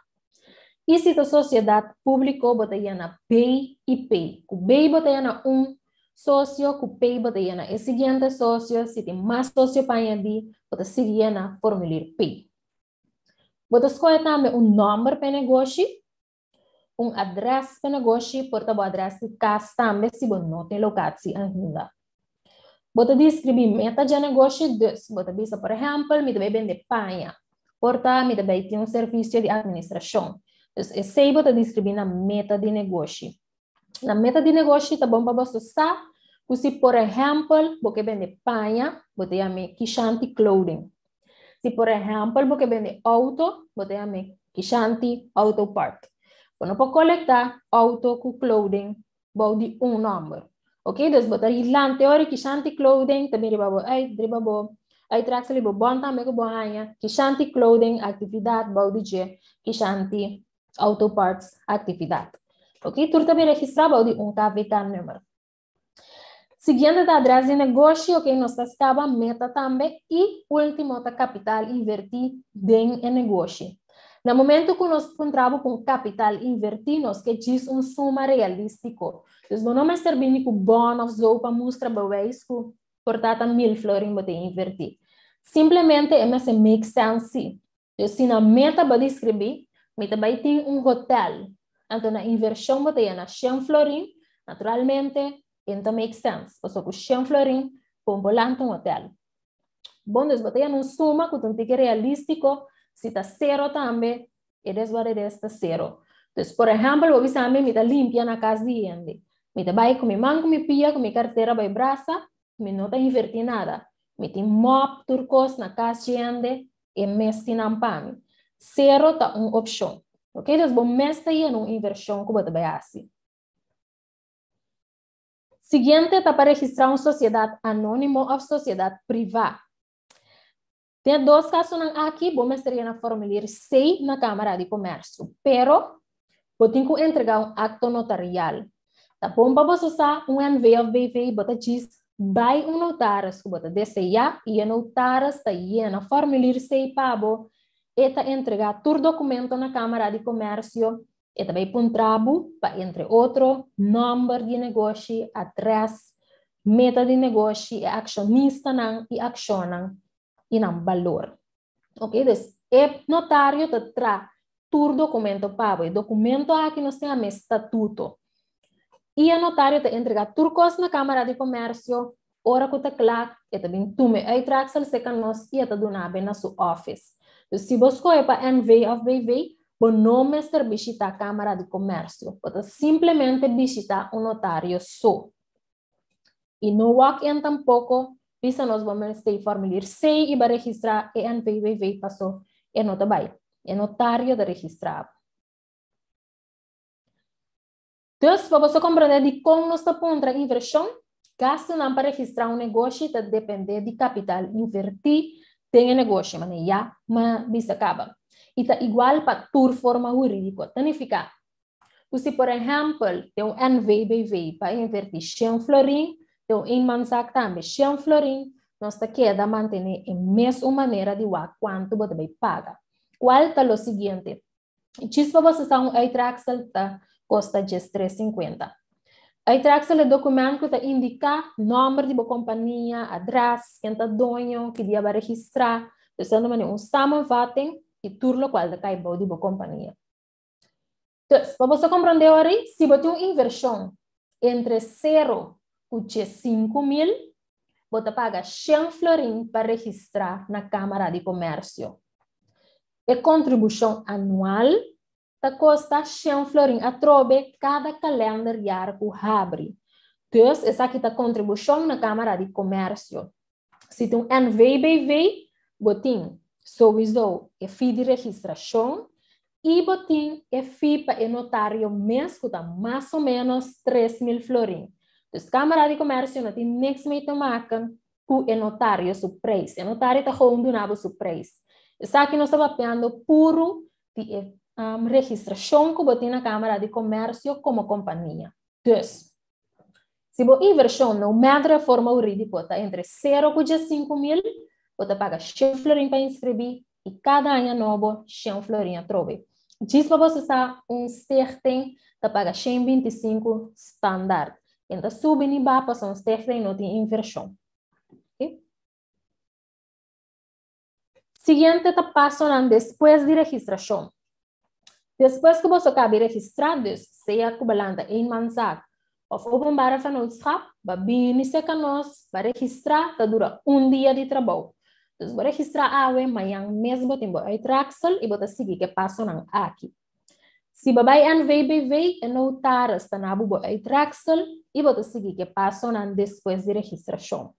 I si ta sosiedat públiko, bo ta yena B i P. Ku B bo ta yena un sosio, ku P bo ta yena e siguiente sosio. Si tin mas sosio pa añadí, bo ta sigui yena formulier P. Bo ta skohe tambe un nòmber pa e negoshi, un adrès pa e negoshi, por ta bo adrès di kas tambe si bo no tin lokatsi ainda. Bo ta deskribí meta dje negoshi, dus bo ta bisa por ehèmpel mi ta bai bende paña, por ta mi ta bai tin un servisio di atministrashon. Dus esei bo ta deskribí na meta di negoshi. Na meta di negoshi ta bon pa boso sa ku si por ehèmpel bo ke bende paña, bo ta yam'é Kishanti Clothing. Si por ehèmpel bo ke bende outo, bo ta yam'é Kishanti Auto Part. Bo no por kolektá outo ku clothing bou di un nòmber. Oké, dus bo ta hilante ora Kishanti Clothing ta bin riba bo uit, riba bo uittreksel i bo bon tambe ku bo haña Kishanti Clothing aktividat bou di dje Kishanti Auto Parts aktividat. Oké, tur ta bin registrá bou di un KVK-nummer. Siguiente ta adres di negoshi, oké, nos ta skaba meta tambe i último ta kapital invertí den e negoshi. Na momento ku nos puntra bo ku un kapital invertí, nos ke djis un suma realístiko. Dus bo no mester bini ku bon òf zo pa mustra bewijs ku por ta ta mil florin bo ta invertí. Simplemente e mester make sense sí. Dus si na meta bo deskribí, mi ta bai tin un hotel, anto na invershon bo ta yena shen florin, naturalmente e no ta make sense, pasobra ku shen florin bo por lanta un hotel. Bon, dus bo ta yena un suma ku ta un tiki realístiko, si ta sero tambe, it is what it is, ta sero. Dus por ehèmpel bo bisa mi, mi ta limpia na kas di hende, mi ta bai ku mi man ku mi pia ku mi kartera bai brasa, mi no ta invertí nada, mi tin mòp tur kos na kas di hende, e mes tin nan pa mi. Sero ta un opshon. Ok, dus bo mes ta yena un invershon ku bo ta bai hasi. Siguiente ta pa registrá un sosiedat anónimo òf sosiedat privá. Den e dos kasonan aki bo mester yena formulier C na Kámara di Komèrsio, pero bo tin ku entregá un akto notarial. Ta bon pa boso sa, un NV òf BV bo ta djis bai un notaris ku bo ta deseá i e notaris ta yena formulier C pa bo, e ta entregá tur dokumento na Kámara di Komèrsio, e ta bai puntra bo pa entre otro nòmber di e negoshi, adrès, meta di negoshi, e akshonistanan i akshonnan i nan balor. Ok, dus e notario ta tra tur documento pa bo. E documento aki nos tin ame statuto. I e notario ta entrega tur cos na Camara di Comercio. Ora cu ta cla, e ta bin tume uittreksel seca nos i e ta duna be na su office. Dus si bo scoge pa NV of BV, bo no mester bishita Camara di Comercio. Bo ta simplemente bishita un notario so. I no walk in tampoco, bisa nos bo mester e formulier C i ba registra e NVWV paso e no ta bai. E notario ta registra bo. Dus, pa boso comprende dikon nos ta puntra inversion, gastunan pa registra un negoshi ta depende di capital inverti den e negoshi, mane ya ma bisa caba. I ta igual pa tur forma huridico. Ta nifica Ku si por ehèmpel den un NVBV pa invertí shen florin, den un eenmanszaak tambe shen florin, nos ta keda mantené e mesun manera di wak kuantu bo ta bai paga. Kual ta lo siguiente? Djis pa boso sa un uittreksel ta kosta djes tres sinkuenta. Uittreksel e dokument ku ta indiká nòmber di bo kompania, adrès, ken ta doño, ki dia bo a registrá, dus ta manera un samenvatting di tur lokual ta kai bou di bo kompania. Dus, pa boso komprondé ori, si bo tin un invershon entre sero ku 10,000, bo ta paga shen florin pa registrá na Kámara di Komèrsio. E kontribushon anual ta kosta shen florin atrobe kada kalenderjar ku habri. Dus, esaki ta kontribushon na Kámara di Komèrsio. Si tin un NVBV, bo tin sowieso e fee di registrashon i bo tin e fee pa e notario mes ku ta mas o ménos 3000 florin. Dus Kámara di Komèrsio no tin niks mee te maken ku e notario su preis. E notario ta gewoon duna bo su preis. Esaki nos ta papiando puru di e registrashon ku bo tin na Kámara di Komèrsio komo kompania. Dus, si bo invershon na un medio forma hurídiko ta entre sero ku 10,000, Bo ta paga 100 florin pa inskribí i kada aña nobo 100 florin atrobe. Djis pa bo sa, un stichting ta paga 125 standaard. E n' ta subi ni baha, paso un stichting no tin invershon. Okay? Siguiente ta pasonan despues di registrashon. Despues ku bo kaba di registrá, dus sea ku bo a lanta eenmanszaak òf openbare vennootschap, b'a bini serka nos, b'a registrá, ta dura un dia di trabou. Dus b'a registrá awe, mañan mes bo tin bo uittreksel i bo ta sigui ku e pasonan aki. Si bo bai NVBV, e notaris ta duna bo uittreksel i bo ta sigui ku e pasonan despues di registrashon.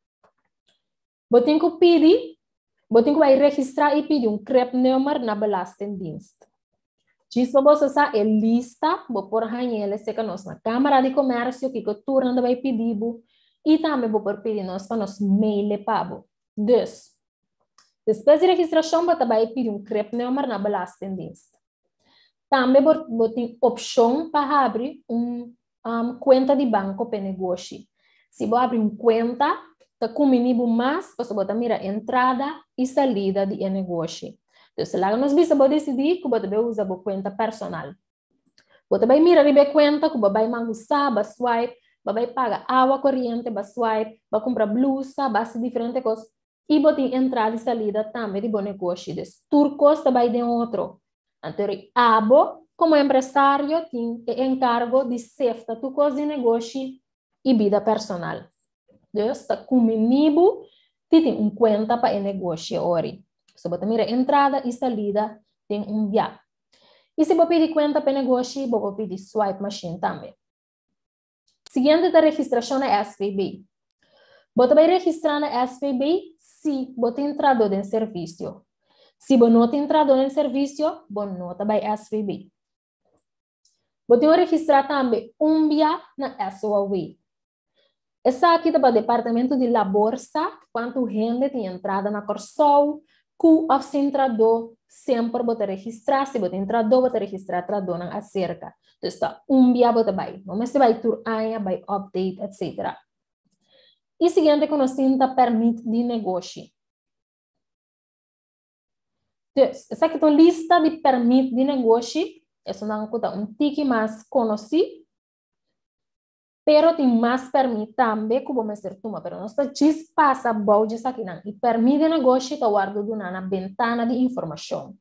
Bo tin ku pidi, bo tin ku registrá i pidi un cribnummer na Belastingdienst. Djis pa bo sa e lista, bo por hañ'é serka nos na Kámara di Komersio, ku tur nan bai pidi bo, i tambe bo por pidi nos pa nos mail pa bo. Dus, despues di registrashon, bo bai pidi un cribnummer na Belastingdienst. Tambe bo tin opshon pa habri un kuenta di banko pa negoshi. Si bo habri un kuenta, ta kumbiní mas, bo ta mira entrada i salida di negoshi. Dus, laga nos bisa, bo disidí ku bo ta usa e kuenta personal. Bo bai mira riba kuenta ku bo bai mangusá, b'a swipe, bo bai paga awa, koriente, b'a swipe, b'a kumpra blusa, b'a hasi diferente kos. I bo tin entrada i salida tambe di bo negoshi. Dus, tur kos bai den otro. Anto, abo, komo empresario, tin e enkargo di sefta tur kos di negoshi i bida personal. Dus, ta kumbiní bo, tin un kuenta pa e negoshi ori. So, bo mira entrada i salida den un bia. I si bo pidi kuenta pa negoshi, bo pidi swipe machine tambe. Siguiente ta registrashon na SVB. Bo bai registrá na SVB si bo tin trahadó den servisio. Si bo no tin trahadó den servisio, bo no bai SVB. Bo tin ku registrá tambe un bia na SOAW. Esaki ta pa departamento di labor sa kuantu hende tin entrada na Kòrsou, ku òf sin trahadó, semper bo ta registrá, si bo tin trahadó, bo ta registrá trahadónan aserka. Dus ta un bia bo ta bai. No mester bai tur aña, bai update, etc. I siguiente ku nos tin ta pèrmit di negoshi. Dus, esaki ta un lista di pèrmit di negoshi, esunnan ku ta un tiki mas konosí, pero tin mas pèrmit tambe ku bo mester tuma, pero nos ta djis pasa bou di esakinan. E pèrmit di negoshi ta wòrdu duná na bentana di informashon.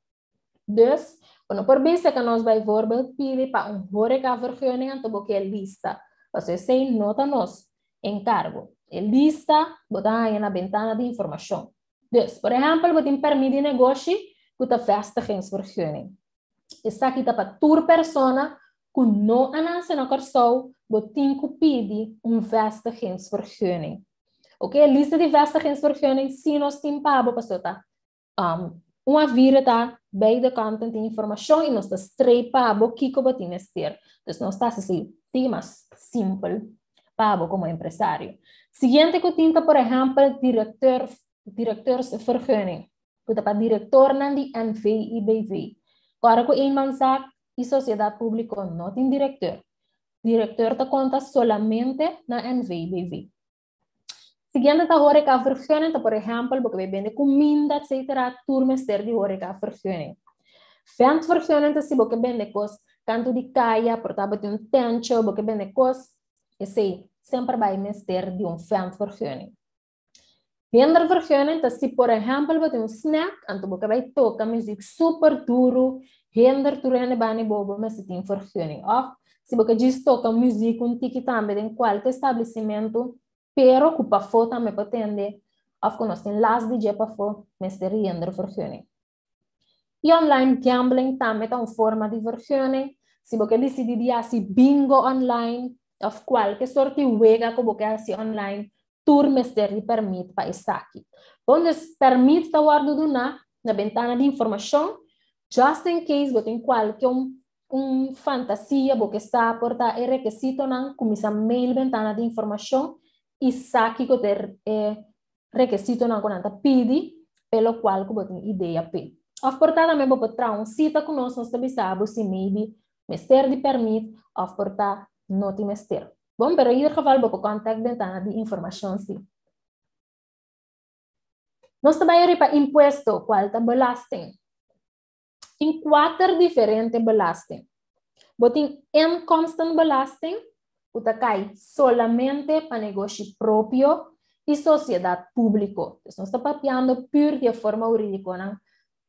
Dus, bo por bisa ku nos bijvoorbeeld pidi pa un horecavergunning, anto bo ke lista. Paso esei no ta nos enkargo. E lista bo ta haña na bentana di informashon. Dus, por ehèmpel, bo tin pèrmit di negoshi ku ta vestigingsvergunning. Esaki ta pa tur persona ku no a nase na Kòrsou, bo tin ku pidi un vestigingsvergunning. Ok, lista di vestigingsvergunning, si nos tin pa bo, paso ta un A4 ta beide kanten tin informashon i nos ta streep pa bo kiko bo tin mester. Dus nos ta asina, tin mas simpel pa bo komo empresario. Siguiente ku tin ta, por ehèmpel, directeursvergunning. Ku ta pa direktornan di NV i BV. Awor ku eenmanszaak i sosiedat públiko no tin direktor. Direktor ta konta solamente na NV i BV. Siguiente ta horecavergunning, ta por ehèmpel, bo ke bende kuminda, etc. Tur mester di horecavergunning. Ventvergunning ta si bo ke bende kos kantu di kaya, por ta un tèntje, bo ke bende kos, esei semper bai mester di un ventvergunning. Hindervergunning ta si, por ehèmpel, bo tin un snack, anto bo ke bai toka muzik super duru, hinder tur hende band'i bo, bo mester tin vergunning. Òf, si bo ke djis toka muzik un tiki tambe den kualke establesimentu, pero ku pafó tambe por tende, òf ku nos tin last di dje pafó, mester hindervergunning. I online gambling tambe ta un forma di vergunning. Si bo ke disidí di hasi bingo online, òf kualke sorto di wega ku bo ke hasi online, tur mester di pèrmit pa esaki. Bon, dus pèrmit ta wòrdu duná na bentana di informashon, just in case bo tin kualke un fantasia, bo ke sa por ta e rekisitonan, kuminsá mail bentana di informashon i sa kiko ta e rekisitonan ku nan ta pidi, pelo kual ku bo tin idea p'e. Òf por ta tambe bo por traha un sita ku nos, nos ta bisa bo si maybe mester di pèrmit òf por ta no tin mester. Bon, pero in ieder geval bo por contact bentana di informashon si. Nos ta bai riba impuesto, kual ta belasting. Tin kuater diferente belasting. Bo tin inkomstenbelasting, ku ta kai solamente pa negoshi propio i sosiedat públiko. Dus nos ta papiando pur di e forma hurídikonan,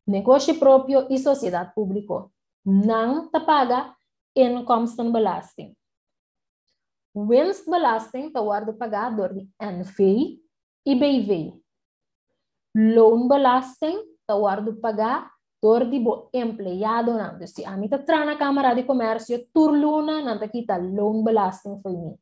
negoshi propio i sosiedat públiko. Nan ta paga inkomstenbelasting. Winstbelasting ta wòrdu pagá dor di NV i BV. Loonbelasting ta wòrdu pagá dor di bo empleadonan. Dus si ami ta traha na Kámara di Komèrsio, tur luna nan ta kita loonbelasting fo'i mi.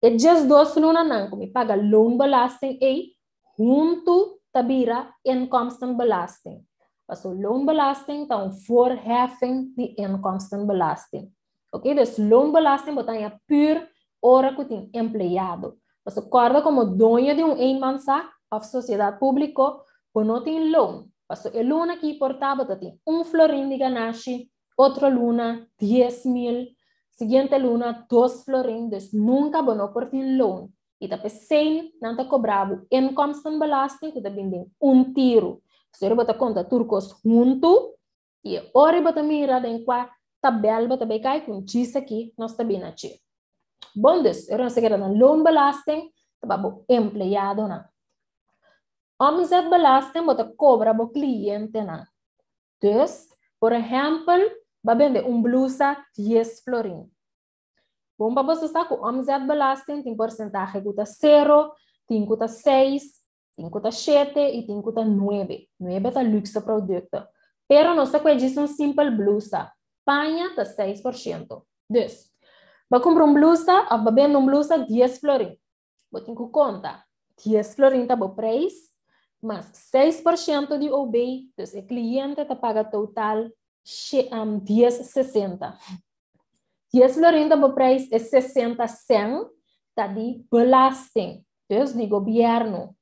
E 12 lunanan ku mi paga loonbelasting ei, huntu ta bira inkomstenbelasting. Paso loonbelasting ta un voorheffing di inkomstenbelasting. Ok, dus loonbelasting bo ta haña pur ora ku tin empleado. Paso kòrda komo doño di un eenmanszaak òf sosiedat públiko, bo no tin loon. Paso e luna aki por ta bo ta tin un florin di ganashi, otro luna 10.000, siguiente luna dos florin, dus nunka bo no por tin loon. I ta p'esei nan ta kobra bo inkomstenbelasting ku ta bin den un tiru. Pasobra bo ta konta tur kos huntu i e ora bo ta mira den kua tabèl bo ta bai kai ku un djis aki nos ta bin na dje. Bon dus, ora nos ta keda na loonbelasting ta pa bo empleadonan. Omzetbelasting bo ta kobra bo klientenan. Dus, por ehèmpel, bo a bende un blusa 10 florin. Bon pa boso sa ku omzetbelasting tin porsentahe ku ta sero, tin ku ta seis, tin ku ta shete i tin ku ta nuebe. Nuebe ta luxe producto. Pero nos ta kue djis un simpel blusa. Paña ta 6%. Dus, bo kumpra un blusa òf bo bende un blusa 10 florin. Bo tin ku konta, 10 florin ta bo preis, mas 6% di OB, dus e kliente ta paga total 10 60. 10 florin ta bo preis, e 60 cent ta di belasting, dus di gobièrnu.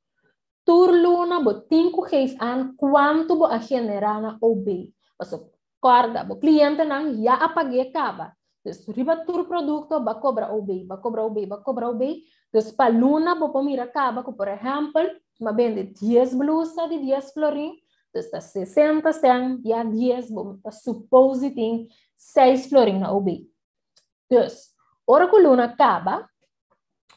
Tur luna bo tin ku geef aan kuantu bo a generá na OB. Paso kòrda, bo klientenan ya a pag'é kaba. Dus riba tur produkto bo a kobra OB, bo a kobra OB, bo a kobra OB. Dus pa luna bo por mira kaba ku, por ehèmpel, bo a bende 10 blusa di 10 florin, dus ta 60 cent bia 10, bo ta suppose di tin 6 florin na OB. Dus, ora ku luna kaba,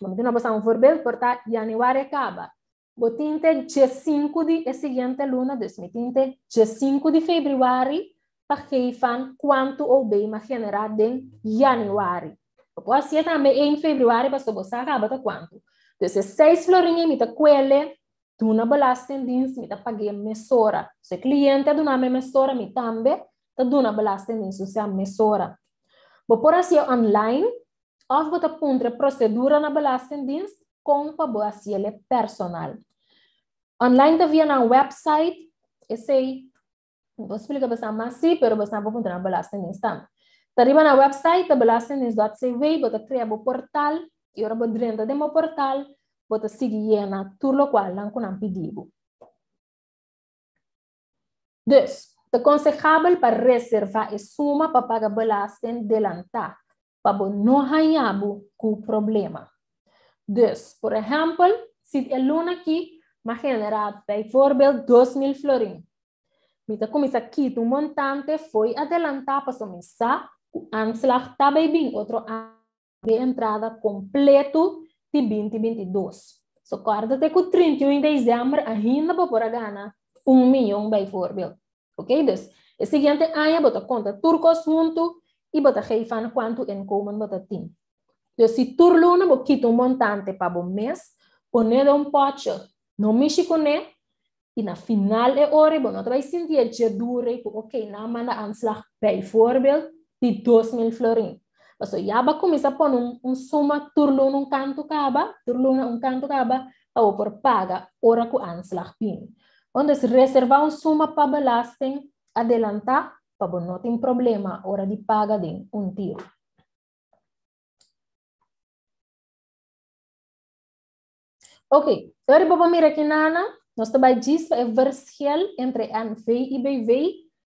bo mi duna boso un voorbeeld, por ta yanüari a kaba, bo tin te 5 di e siguiente luna, dus mi tin te 5 di febrüari pa geef aan kuantu OB m'a generá den yanüari. Bo por hasié tambe 1 febrüari pasobra bo sa kaba ta kuantu. Dus e 6 florin ei mi ta kuele duna belastingdienst, mi ta pag'é mesora. Si e kliente a duna mi mesora, mi tambe ta duna belastingdienst, osea mesora. Bo por hasié online òf bo ta puntra e prosedura na belastingdienst kon pa bo hasié personal. Online ta via nan website, esei no por splika boso mas sí, pero boso por puntra na belastingdienst tambe. Ta riba nan website, ta belastingdienst.cw, bo ta krea bo portal, i ora bo drenta den bo portal, bo ta sigui yena tur lokual nan ku nan pidi bo. Dus, ta konsehabel pa reservá e suma pa paga belasting delantá, pa bo no haña bo ku problema. Dus, por ehèmpel, si e luna aki m'a generá bijvoorbeeld 2000 florin, mi ta kuminsá kita un montante fo'i adelantá pasobra mi sa ku aanslag ta bai bin otro aña di entrada kompleto di 2022. So, kòrda te ku 31 di desèmber ainda bo por a gana 1 mion bijvoorbeeld. Ok, dus e siguiente aña bo ta konta tur kos huntu i bo ta geef aan kuantu inkomen bo ta tin. Dus si tur luna bo kita un montante pa bo mes, pone den un potje, no mishi kuné, i na final e ora bo no ta bai sinti e dje dure ku ok, nan a manda aanslag bijvoorbeeld di 2000 florin. Paso ya bo a kuminsá pone un suma tur luna un kantu kaba, tur luna un kantu kaba, pa bo por paga ora ku aanslag bin. Dus reservá un suma pa belasting adelantá pa bo no tin problema ora di paga den un tiru. Ok, awor bo mira aki nana, nos ta bai djis pa e verschil entre NV i BV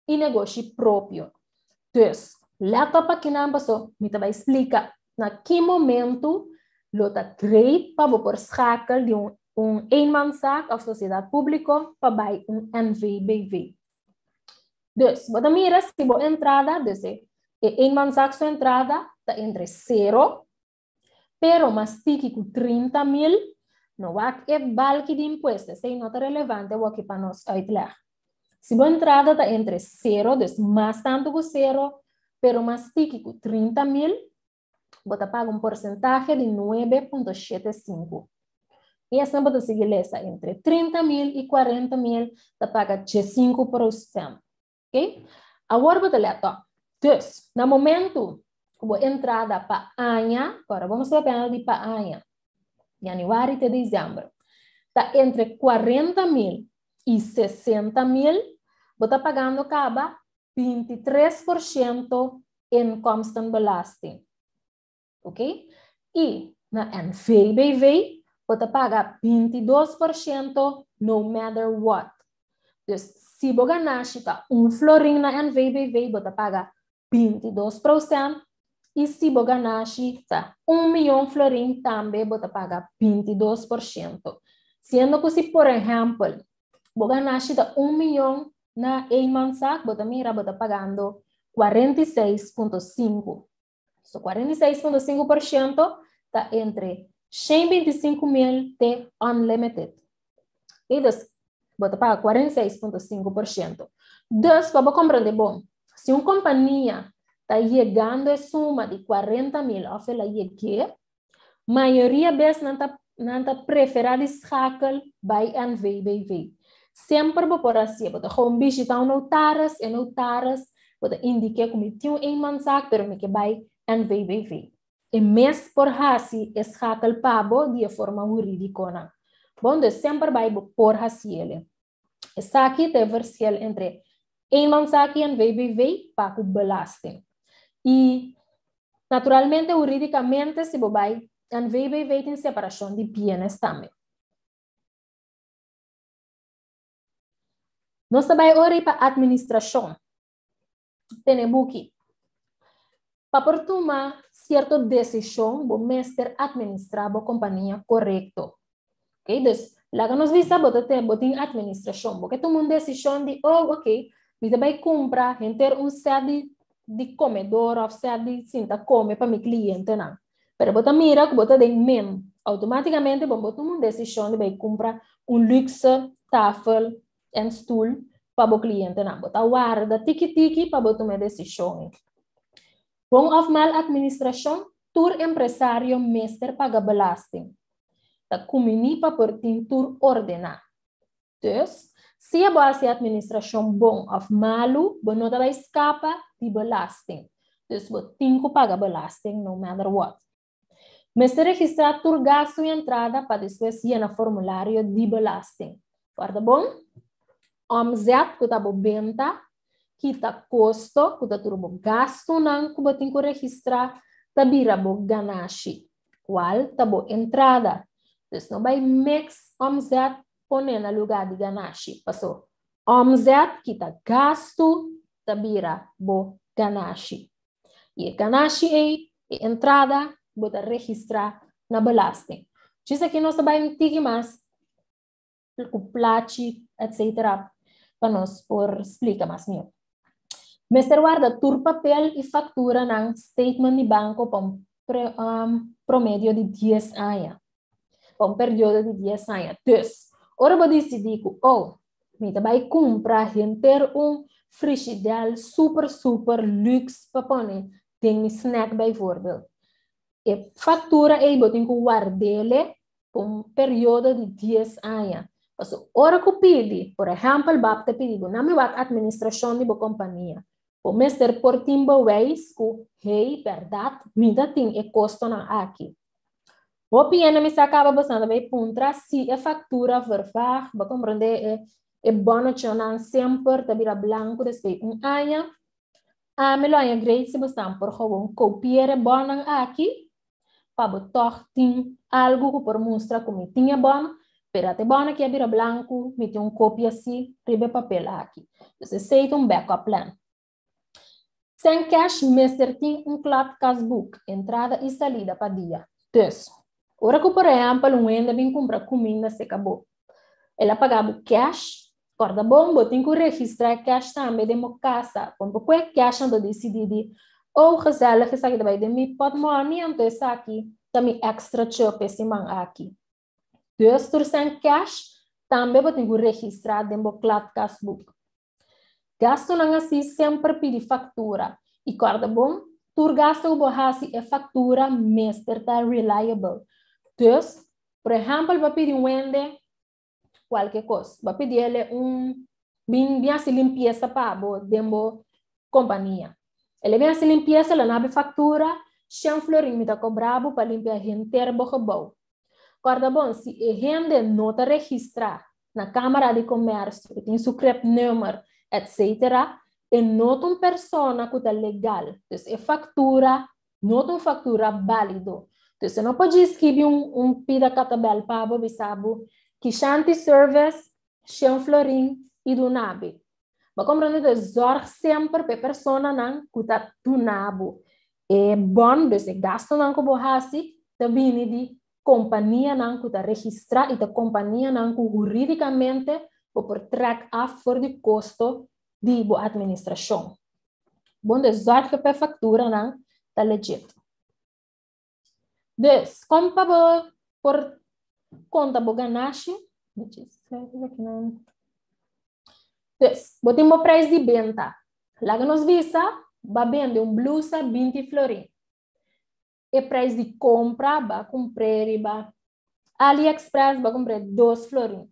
i negoshi propio. Dus, let op aki nan paso, mi ta bai splika na ki momento lo ta great pa bo por schakel di un Un eenmanszaak of sociedad publico pa bai un NVBV. Dus, bo ta mira si bo entrada, dus e eenmanszaak su entrada ta entre 0, pero mas tiki ku 30 mil, no wak e balki di impuesto, esei no ta relevante awor pa nos uitleg. Si bo entrada ta entre 0, dus mas tantu ku 0, pero mas tiki ku 30 mil, bo ta paga un porsentahe di 9.75. I asina bo ta sigui lesa entre 30 mil i 40 mil ta paga 5%. Ok? Awor bo ta let op. Dus, na momento ku bo entrada pa aña, awor bo papia di pa aña, yanüari te desèmber, ta entre 40 mil i 60 mil, bo ta pagando kaba 23% inkomstenbelasting. Ok? I na NVBV, bo ta paga 22% no matter what. Dus si bo ganashi ta un florin na NVBV, bo ta paga 22%. I si bo ganashi ta 1 mion florin, tambe bo ta paga 22%. Siendo ku si, por ehèmpel, bo ganashi ta 1 mion na eenmanszaak, bo ta mira, bo ta pagando 46,5. So 46,5% ta entre 125 mil te unlimited. I dus, bo ta paga 46,5%. Dus, pa komprondé bon, si un kompania ta yegando e suma di 40 mil, òf el a yega, mayoria bes nan ta preferá di schakel bai NVBV. Semper bo por hasi, bo ta gewoon bishitá un notaris, e notaris, bo ta indiká ku mi tin un eenmanszaak, pero mi ke bai NVBV. E mes por hasi e schakel pa bo di forma hurídiko nan. Bon, dus semper bai bo por hasi ele. Esaki ta e verschil entre eenmanszaak i NVBV pa ku belasting. I naturalmente, hurídikamente, si bo bai NVBV, tin separashon di bienes tambe. Nos ta bai awor pa atministrashon. Tene buki. Pa por tuma sierto desishon, bo mester atministrá bo kompania korekto. Ok, dus, laga nos bisa, bo tin, bo tin atministrashon. Bo ke tuma un desishon di, oh, ok, mi ta bai kumpra henter un set di komedor òf set di sinta kome pa mi klientenan. Pero bo ta mira ku bo ta den mem. Outomátikamente bo ta tuma un desishon di bai kumpra un luxe tafel en stoel pa bo klientenan. Bo ta warda tiki tiki pa bo tuma desishon. Bon òf mal atministrashon, tur empresario mester paga belasting. Ta kumbiní pa por tin tur ordená. Dus, si bo hasi atministrashon bon òf malu, bo no ta bai skapa di belasting. Dus bo tin ku paga belasting no matter what. Mester registrá tur gastu i entrada pa despues yena formulario di belasting. Warda bon? Omzet, ku ta bo benta, kita kosto, ku ta tur bo gastunan ku bo tin ku registrá, ta bira bo ganashi. Kual ta bo entrada. Dus no bai mix omzet pone na lugá di ganashi. Pasó omzet kita gastu, ta bira bo ganashi. I e ganashi ei, e entrada, bo ta registrá na belasting. Dus aki nos ta bai un tiki mas ku plachi, etc. Pa nos por splika mas mihó. Mester warda tur papel i fakturanan, statement di banko pa un promedio di 10 aña. Pa un periodo di 10 aña. Dus, ora bo disidí ku, oh, mi ta bai kumpra henter un frigidaire super, super luxe pa pone den mi snack bijvoorbeeld. E faktura ei bo tin ku ward'é pa un periodo di 10 aña. Paso, ora ku pidi, por ehèmpel, BAP ta pidi, na mi wak atministrashon di bo kompania. Bo mester por tin bewijs ku, hey, bèrdat, mi ta tin e kostonan aki. Hopi hende mi sa kaba bo bai puntra si e faktura vervaag, bo komprondé, e bonnetjenan semper ta bira blanku despues un aña. Ami lo haña great si bo por gewoon kopiá e bonnan aki, pa bo toch tin algu ku por mustra ku mi tin e bon, pero e bon aki a bira blanku, mi tin un kopia si riba papel aki. Dus esei ta un backup plan. Sèn cash mester tin un klapkastboek, entrada i salida pa dia. Dus, Ora ku, por ehèmpel, un hende bin kumpra kuminda serka bo. El a paga bo cash, kòrda bon, bo tin ku registrá cash tambe den bo kasa. Kon bo kue cash anto disidí di, oh, gezellig, esaki ta bai den mi pòtmòni, anto esaki ta mi extra chop e siman aki. Dus tur sèn cash tambe bo tin ku registrá den bo kladkastboek. Gastunan así semper pidi faktura. I kòrda bon, tur gastu ku bo hasi e faktura mester ta reliable. Dus, por ehèmpel, bo pidi un hende kualke kos, bo pidi ele un bin bin hasi limpiesa pa bo den bo kompania. El e bin hasi limpiesa, lo no habi faktura, shen florin mi ta kobra bo pa limpia henter bo gebou. Kòrda bon, si e hende no ta registrá na Kámara di Komèrsio, e tin su cribnummer, etc., e no ta un persona ku ta legal. Dus e faktura no ta un faktura bálido. Dus e no por djis skibi un un pida katabèl pa bo bisa bo, Kishanti Service, shen florin i duna bo. Bo komprondé? Dus zòrg semper pa e personanan ku ta duna bo e bòn, dus e gastunan ku bo hasi, ta bini di kompanianan ku ta registrá i ta kompanianan ku hurídikamente bo por trèk af for di kosto di bo atministrashon. Bon, dus zòrg pa e fakturanan ta legit. Dus, kon pa bo por konta bo ganashi? Dus, bo tin bo prijs di benta. Laga nos bisa, bo a bende un blusa 20 florin. E prijs di compra, ba compr'é riba AliExpress, ba compr'é 2 florin.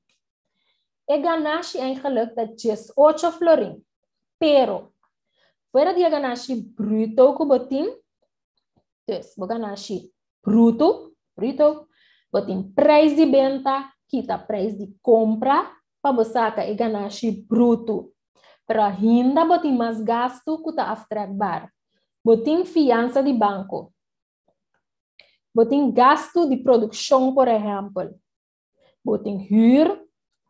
E ganashi eigenlijk ta 18 florin. Pero, fuera di e ganashi bruto ku bo tin, dus bo ganashi bruto, bruto, bo tin prijs di benta, kita prijs di compra, pa bo saka e ganashi bruto. Pero ainda bo tin mas gastu ku ta aftrekbaar. Bo tin fiansa di banko. Bo tin gastu di produkshon, por ehèmpel. Bo tin huur,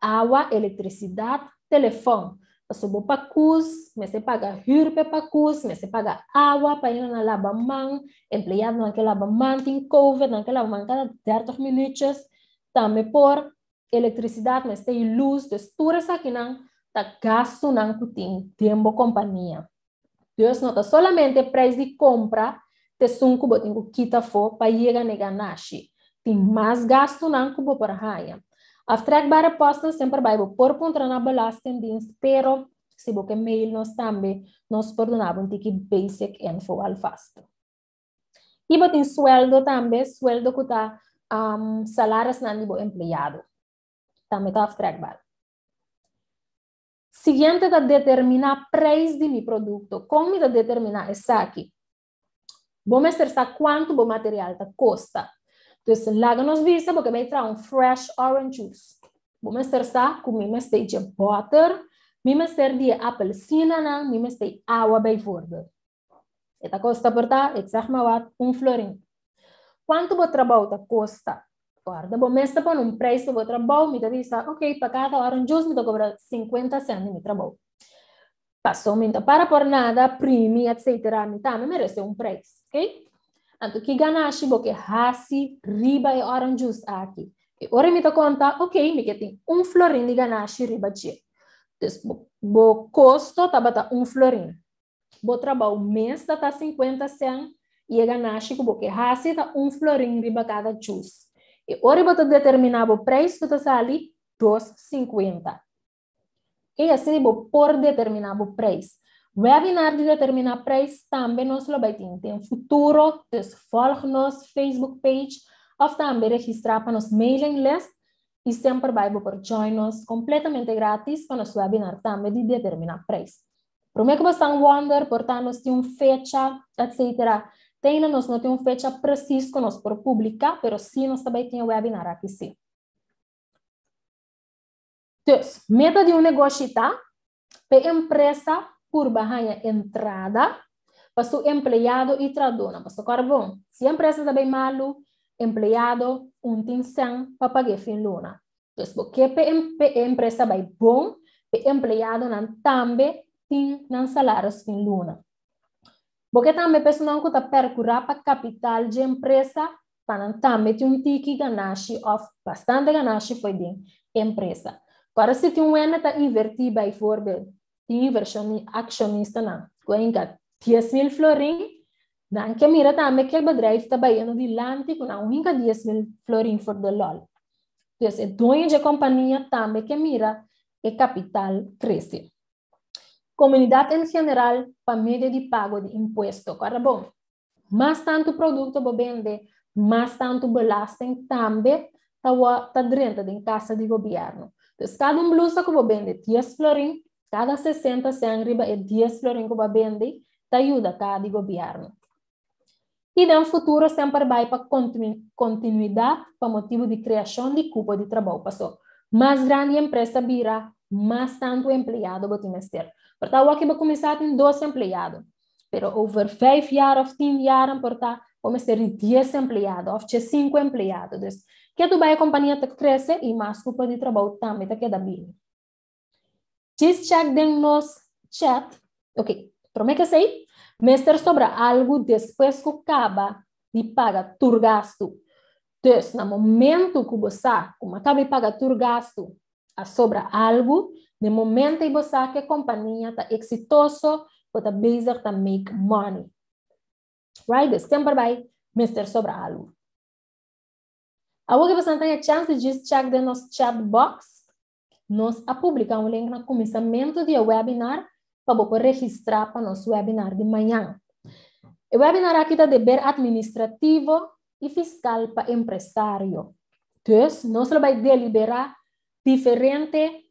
awa, elektrisidat, telefòn. Paso bo pakus, mester paga huur pa pakus, mester paga awa pa nan laba man, empleadonan ke laba man tin COVID, nan ke laba man kada 30 minuutjes. Tambe por elektrisidat, mester lus, dus tur esakinan ta gastunan ku tin den bo kompania. Dus no ta solamente prijs di kompra, ta esun ku bo tin ku kita afó pa yega na ganashi. Tin mas gastunan ku bo por haña. Aftrekbare posten semper bai bo por puntra na Belastingdienst, pero si bo ke mail nos tambe, nos por duna un tiki basic info alvast. I bo tin sueldo tambe, sueldo ku ta salarisnan di bo empleado. Tambe ta aftrekbaar. Siguiente ta determiná prijs di mi produkto. Kon mi ta determiná esaki? Bo mester sa kuantu bo material ta kosta. Dus laga nos bisa bo ke bai traha un fresh orange juice. Bo mester sa ku mi mester di boter, mi mester di apelsinanan, mi mester awa bijvoorbeeld. E ta kosta por ta, ik zeg maar wat, 1 florin. Kuantu bo trabou ta kosta? Guarda, bo mester pone un prijs pa bo trabou, mi ta bisa, ok, pa kada orange juice mi ta kobra 50 cent di mi trabou. Paso mi ta para por nada, primi, etc. Mi tambe meresé un prijs, ok? Anto ki ganashi bo ke hasi riba e orange juice aki? E ora mi ta konta, ok, mi ke tin 1 florin di ganashi riba dje. Dus bo kosto tabata 1 florin. Bo trabou mes ta 50 cent i e ganashi ku bo ke hasi ta 1 florin riba kada juice. E ora bo ta determiná bo prijs ku ta sali 2,50. E asina bo por determiná bo prijs. Webinar di determiná prijs tambe nos lo bai tin den futuro, dus volg nos Facebook page òf tambe registrá pa nos mailing list i semper bai bo por join nos kompletamente gratis pa nos webinar tambe di determiná prijs. Promé ku bo wonder, por ta nos tin un fecha, etc. Tin nos no tin un fecha presis ku nos por publiká, pero sí nos tambe tin webinar aki sí. Dus, meta di un negoshi ta pa empresa por haña entrada pa su empleado i trahadó. Pa su karbon. Si empresa ta bai malu, empleado no tin sèn pa paga fin luna. Dus, ke pa empresa bai bon, pa empleadonan tambe tin nan salario fin luna. Pasobra tambe personal ku ta perkurá pa kapital di empresa. pa nan tambe tin un tiki ganashi òf bastante ganashi fo'i den empresa. Kòrda si tin un hende ta invertí bijvoorbeeld tin invershon akshonistanan ku a hinka 10,000 florin, nan ke mira tambe ku e bedrijf ta bayendo dilanti ku nan hinka 10,000 florin for de lòl. Dus e doño dje kompania tambe ke mira e kapital krese. Komunidat en general pa medio di pago di impuesto. Kòrda bon, mas tantu produkto bo bende, mas tantu belasting tambe ta ta drenta den kasa di gobièrnu. Dus kada un blusa ku bo bende 10 florin, kada 60 sèn riba e 10 florin ku bo a bende ta yuda kaha di gobièrnu. I den futuro semper bai pa kontinuidat pa motibu di kreashon di kupo di trabou. Paso, mas grandi empresa bira, mas tantu empleado bo tin mester. Por ta awor ki bo kuminsá tin dos empleado, pero over 5 jaar òf 10 jaar por ta bo mester di 10 empleado òf 5 empleado. Dus, ke tu bai e kompania ta krese i mas kupo di trabou tambe ta keda bini. Just check den nos chat. Ok, promé ku esei, mester sobra algu despues ku kaba di paga tur gastu. Dus, na momento ku bo sa ku a kaba di paga tur gastu, a sobra algu, na momento ku bo sa ku e kompania ta eksitoso, bo ta bezig ta make money. Right? Dus semper bai mester sobra algu. Awor ku bo tin e chèns di just check den nos chat box, nos a publiká un link na kuminsamentu di e webinar pa bo registrá pa nos webinar di mañan. E webinar aki ta deber atministrativo i fiskal pa empresario. Dus, nos ta bai deliberá diferente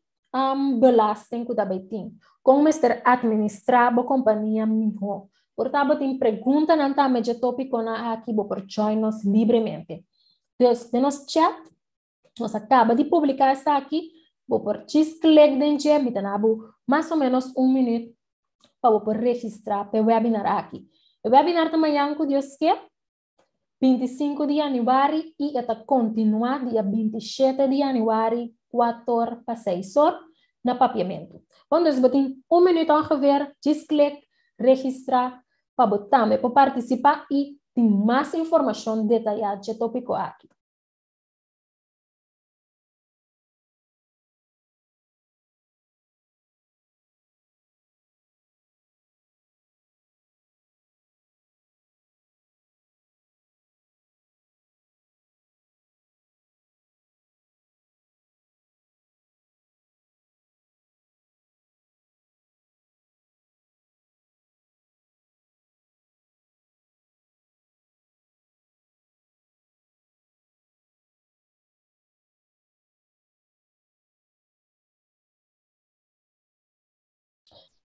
belasting ku tambe tin. Kon mester atministrá e kompania mihó. Por tantu, tin preguntanan tambe di tópikonan aki, bo por join nos libremente. Dus, den nos chat, nos a kaba di publiká esaki, bo por just click den dje, mi ta mas o ménos un minüt pa bo registrá pa e webinar aki. E webinar ta mañan ku Dios ke, 25 di yanüari i ta kontinuá dia 27 di yanüari, 4 pa 6 or, na Papiamentu. Bon, dus bo tin un minüt ongeveer, just click, registrá, pa bo tambe pa partisipá i tin mas informashon detayá di e tópiko aki.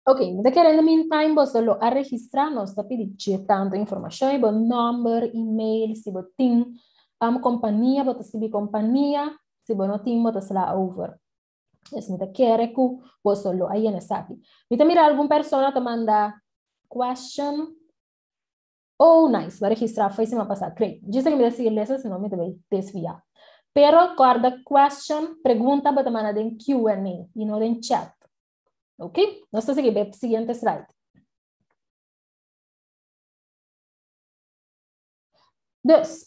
Ok, mi ke in the meantime, bo lo a registrá, nos ta pidi tantu informashon, bo nòmber, e-mail, si bo tin kompania, bo ta skirbi kompania, si bo no tin, bo ta sla over. Dus mi ta kere ku bo lo a yena esaki. Mi ta mira algun persona ta manda question. Oh, nice, b'a registrá for di siman pasá. Great. Djis ku mi ta sigui lesa, sino mi ta bai desviá. Pero kòrda question, pregunta, bo ta manda den Q&A i no den chat. Ok? Nos ta sigui e siguiente slide. Dus,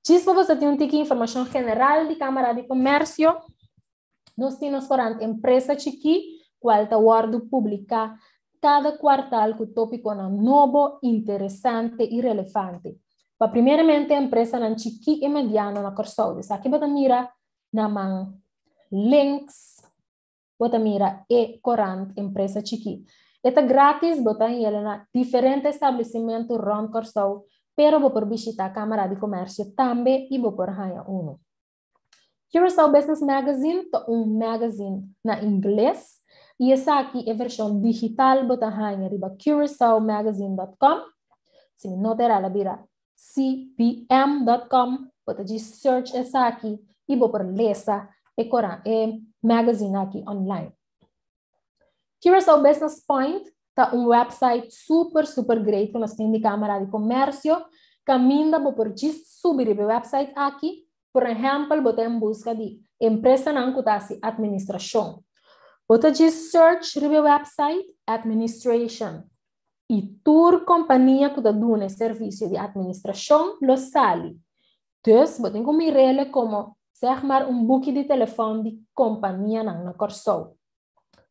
djis pa bo tin un tiki informashon general di Kámara di Komèrsio, nos tin korant Empresa Chikí, kual ta wòrdu publiká kada kuartal ku tópiko nobo, interesante i relevante. Pa primeramente empresanan chikí i mediano na Kòrsou. Aki bo ta mira na man links, bo ta mira e korant Empresa Chikí. E ta gratis, bo ta na diferente establesimentu rònt Kòrsou, pero bo por bishitá Kámara di Komèrsio tambe i bo por haña un. Curaçao Business Magazine ta un magazine na ingles i esaki e vershon digital bo ta haña riba curaçaomagazine.com. Si no ta el a bira cbm.com, bo ta search esaki i bo por lesa e e magazine aki online. Curaçao Business Point ta un website super, super great ku nos tin di Kámara di Komèrsio. Kaminda bo por subi e website aki. Por ehèmpel, bo ta den buska di empresanan ku ta atministrashon. Bo ta search riba website administration. I tur kompania ku ta duna servisio di atministrashon lo sali. Dus, bo tin ku mir'é komo, zeg maar, un buki di telefòn di kompanianan na Kòrsou.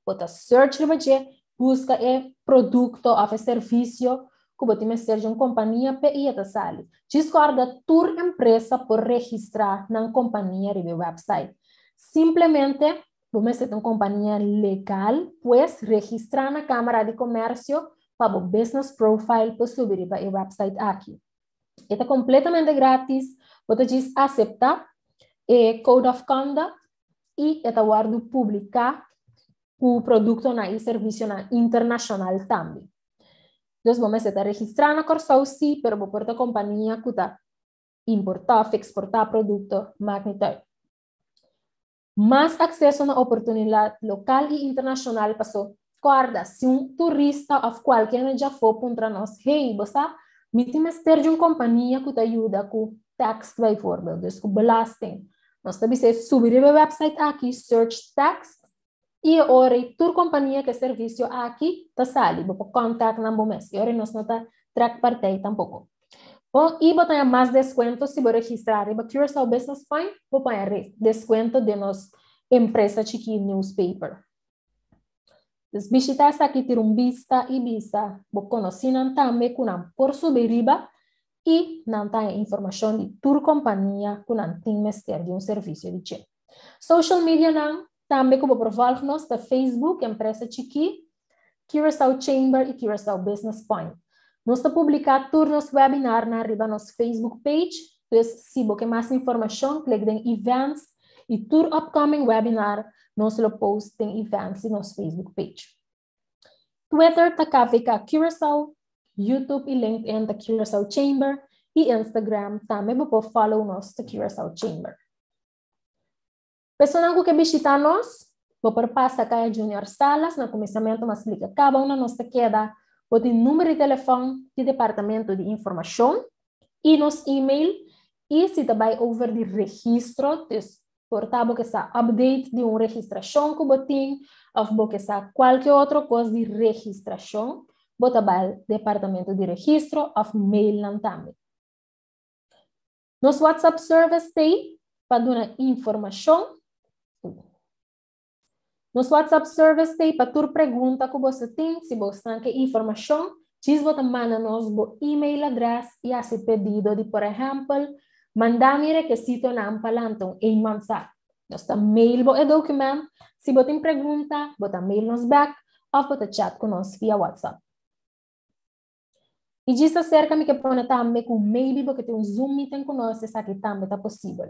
Bo ta search riba dje, buska e produkto òf e servisio ku bo tin mester di un kompania p'e i e ta sali. Djis kòrda tur empresa por registrá nan kompania riba e website. Simplemente bo mester ta un kompania legal, pues registrá na Kámara di Komèrsio pa bo business profile por subi riba e website aki. E ta kompletamente gratis, bo ta djis aseptá e Code of Conduct i e ta wòrdu publiká ku produktonan i servisionan internashonal tambe. Dus bo mester ta registrá na Kòrsou sí, pero bo por ta kompania ku ta importá òf eksportá produkto, maakt niet uit. Mas akseso na oportunidat lokal i internashonal paso kòrda si un turista òf kualke hende djafó puntra nos, hey, bo sa, mi tin mester di un kompania ku ta yuda ku tax bijvoorbeeld, dus ku belasting. Nos ta bisa e subi riba e website aki, search tax, i e ora ei tur kompania ku e servisio aki ta sali. Bo por kòntak nan bo mes. E ora ei nos no ta trèk partij tampoko. Bon, i bo ta haña mas deskuento si bo registrá riba Curaçao Business Point, bo por haña deskuento den nos Empresa Chikí newspaper. Dus bishitá esaki, tira un bista i bisa bo konosínan tambe ku nan por subi riba i nan ta haña informashon di tur kompania ku nan tin mester di un servisio di dje. Social medianan tambe ku bo por vòlg nos ta Facebook, Empresa Chikí, Curaçao Chamber i Curaçao Business Point. Nos ta publiká tur nos webinarnan riba nos Facebook page, dus si bo ke mas informashon klik den Events i tur upcoming webinar nos lo post den Events di nos Facebook page. Twitter ta KVK Curaçao, YouTube i LinkedIn ta Curaçao Chamber i Instagram tambe bo por follow nos ta Curaçao Chamber. Personanan ku ke bishitá nos, bo por pasa Kaya Junior Salas na kuminsamentu mas splika kaba unda nos ta keda, bo tin number di telefòn di departamento di informashon i nos email i si ta bai over di registro, dus por ta bo ke sa update di un registrashon ku bo tin òf bo ke sa kualke otro kos di registrashon, bo ta bai departamento di registro òf mail nan tambe. Nos WhatsApp service t'ei pa duna informashon. Nos WhatsApp service t'ei pa tur pregunta ku boso tin. Si bo stan ke informashon, djis bo ta manda nos bo email adrès i hasi pedido di por ehèmpel, manda mi rekesitonan pa lanta un eenmanszaak. Nos ta mail bo e dokument. Si bo tin pregunta, bo ta mail nos bèk òf bo ta chat ku nos via WhatsApp. I djis aserka mi ke pone tambe ku maybe bo ke tin un Zoom meeting ku nos, esaki tambe ta posibel.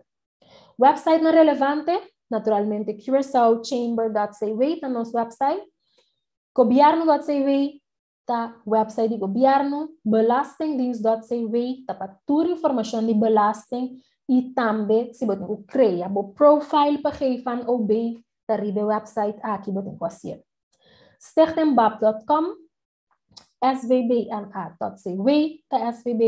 Websitenan relevante, naturalmente curaçaochamber.cw ta nos website, gobierno.cw ta website di gobierno, belastingdienst.cw ta pa tur informashon di belasting i tambe si bo tin ku krea bo profile pa geef aan OB ta riba e website aki bo tin ku hasié. Stichtingbab.com svbna.cw ta SVB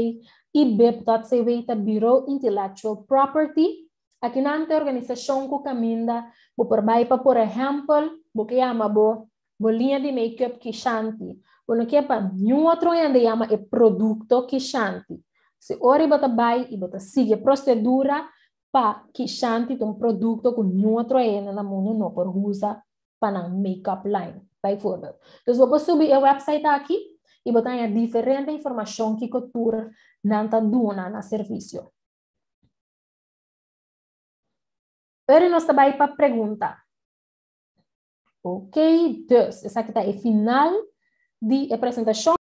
i bip.cw ta Bureau Intellectual Property. Akinan ta e organisashon ku kaminda bo por bai pa por ehèmpel bo ke yama bo bo liña di make-up Kishanti. Bo no ke pa niun otro hende yama e produkto Kishanti. Si ora bo ta bai i bo ta sigui e prosedura pa Kishanti ta un produkto ku niun otro hende na mundu no por usa pa nan make-up line, bijvoorbeeld. Dus bo por subi e website aki i bo ta haña diferente informashon kiko tur nan ta duna na servisio. Pero nos ta bai pa pregunta. Ok, dus esaki ta e final di e presentashon.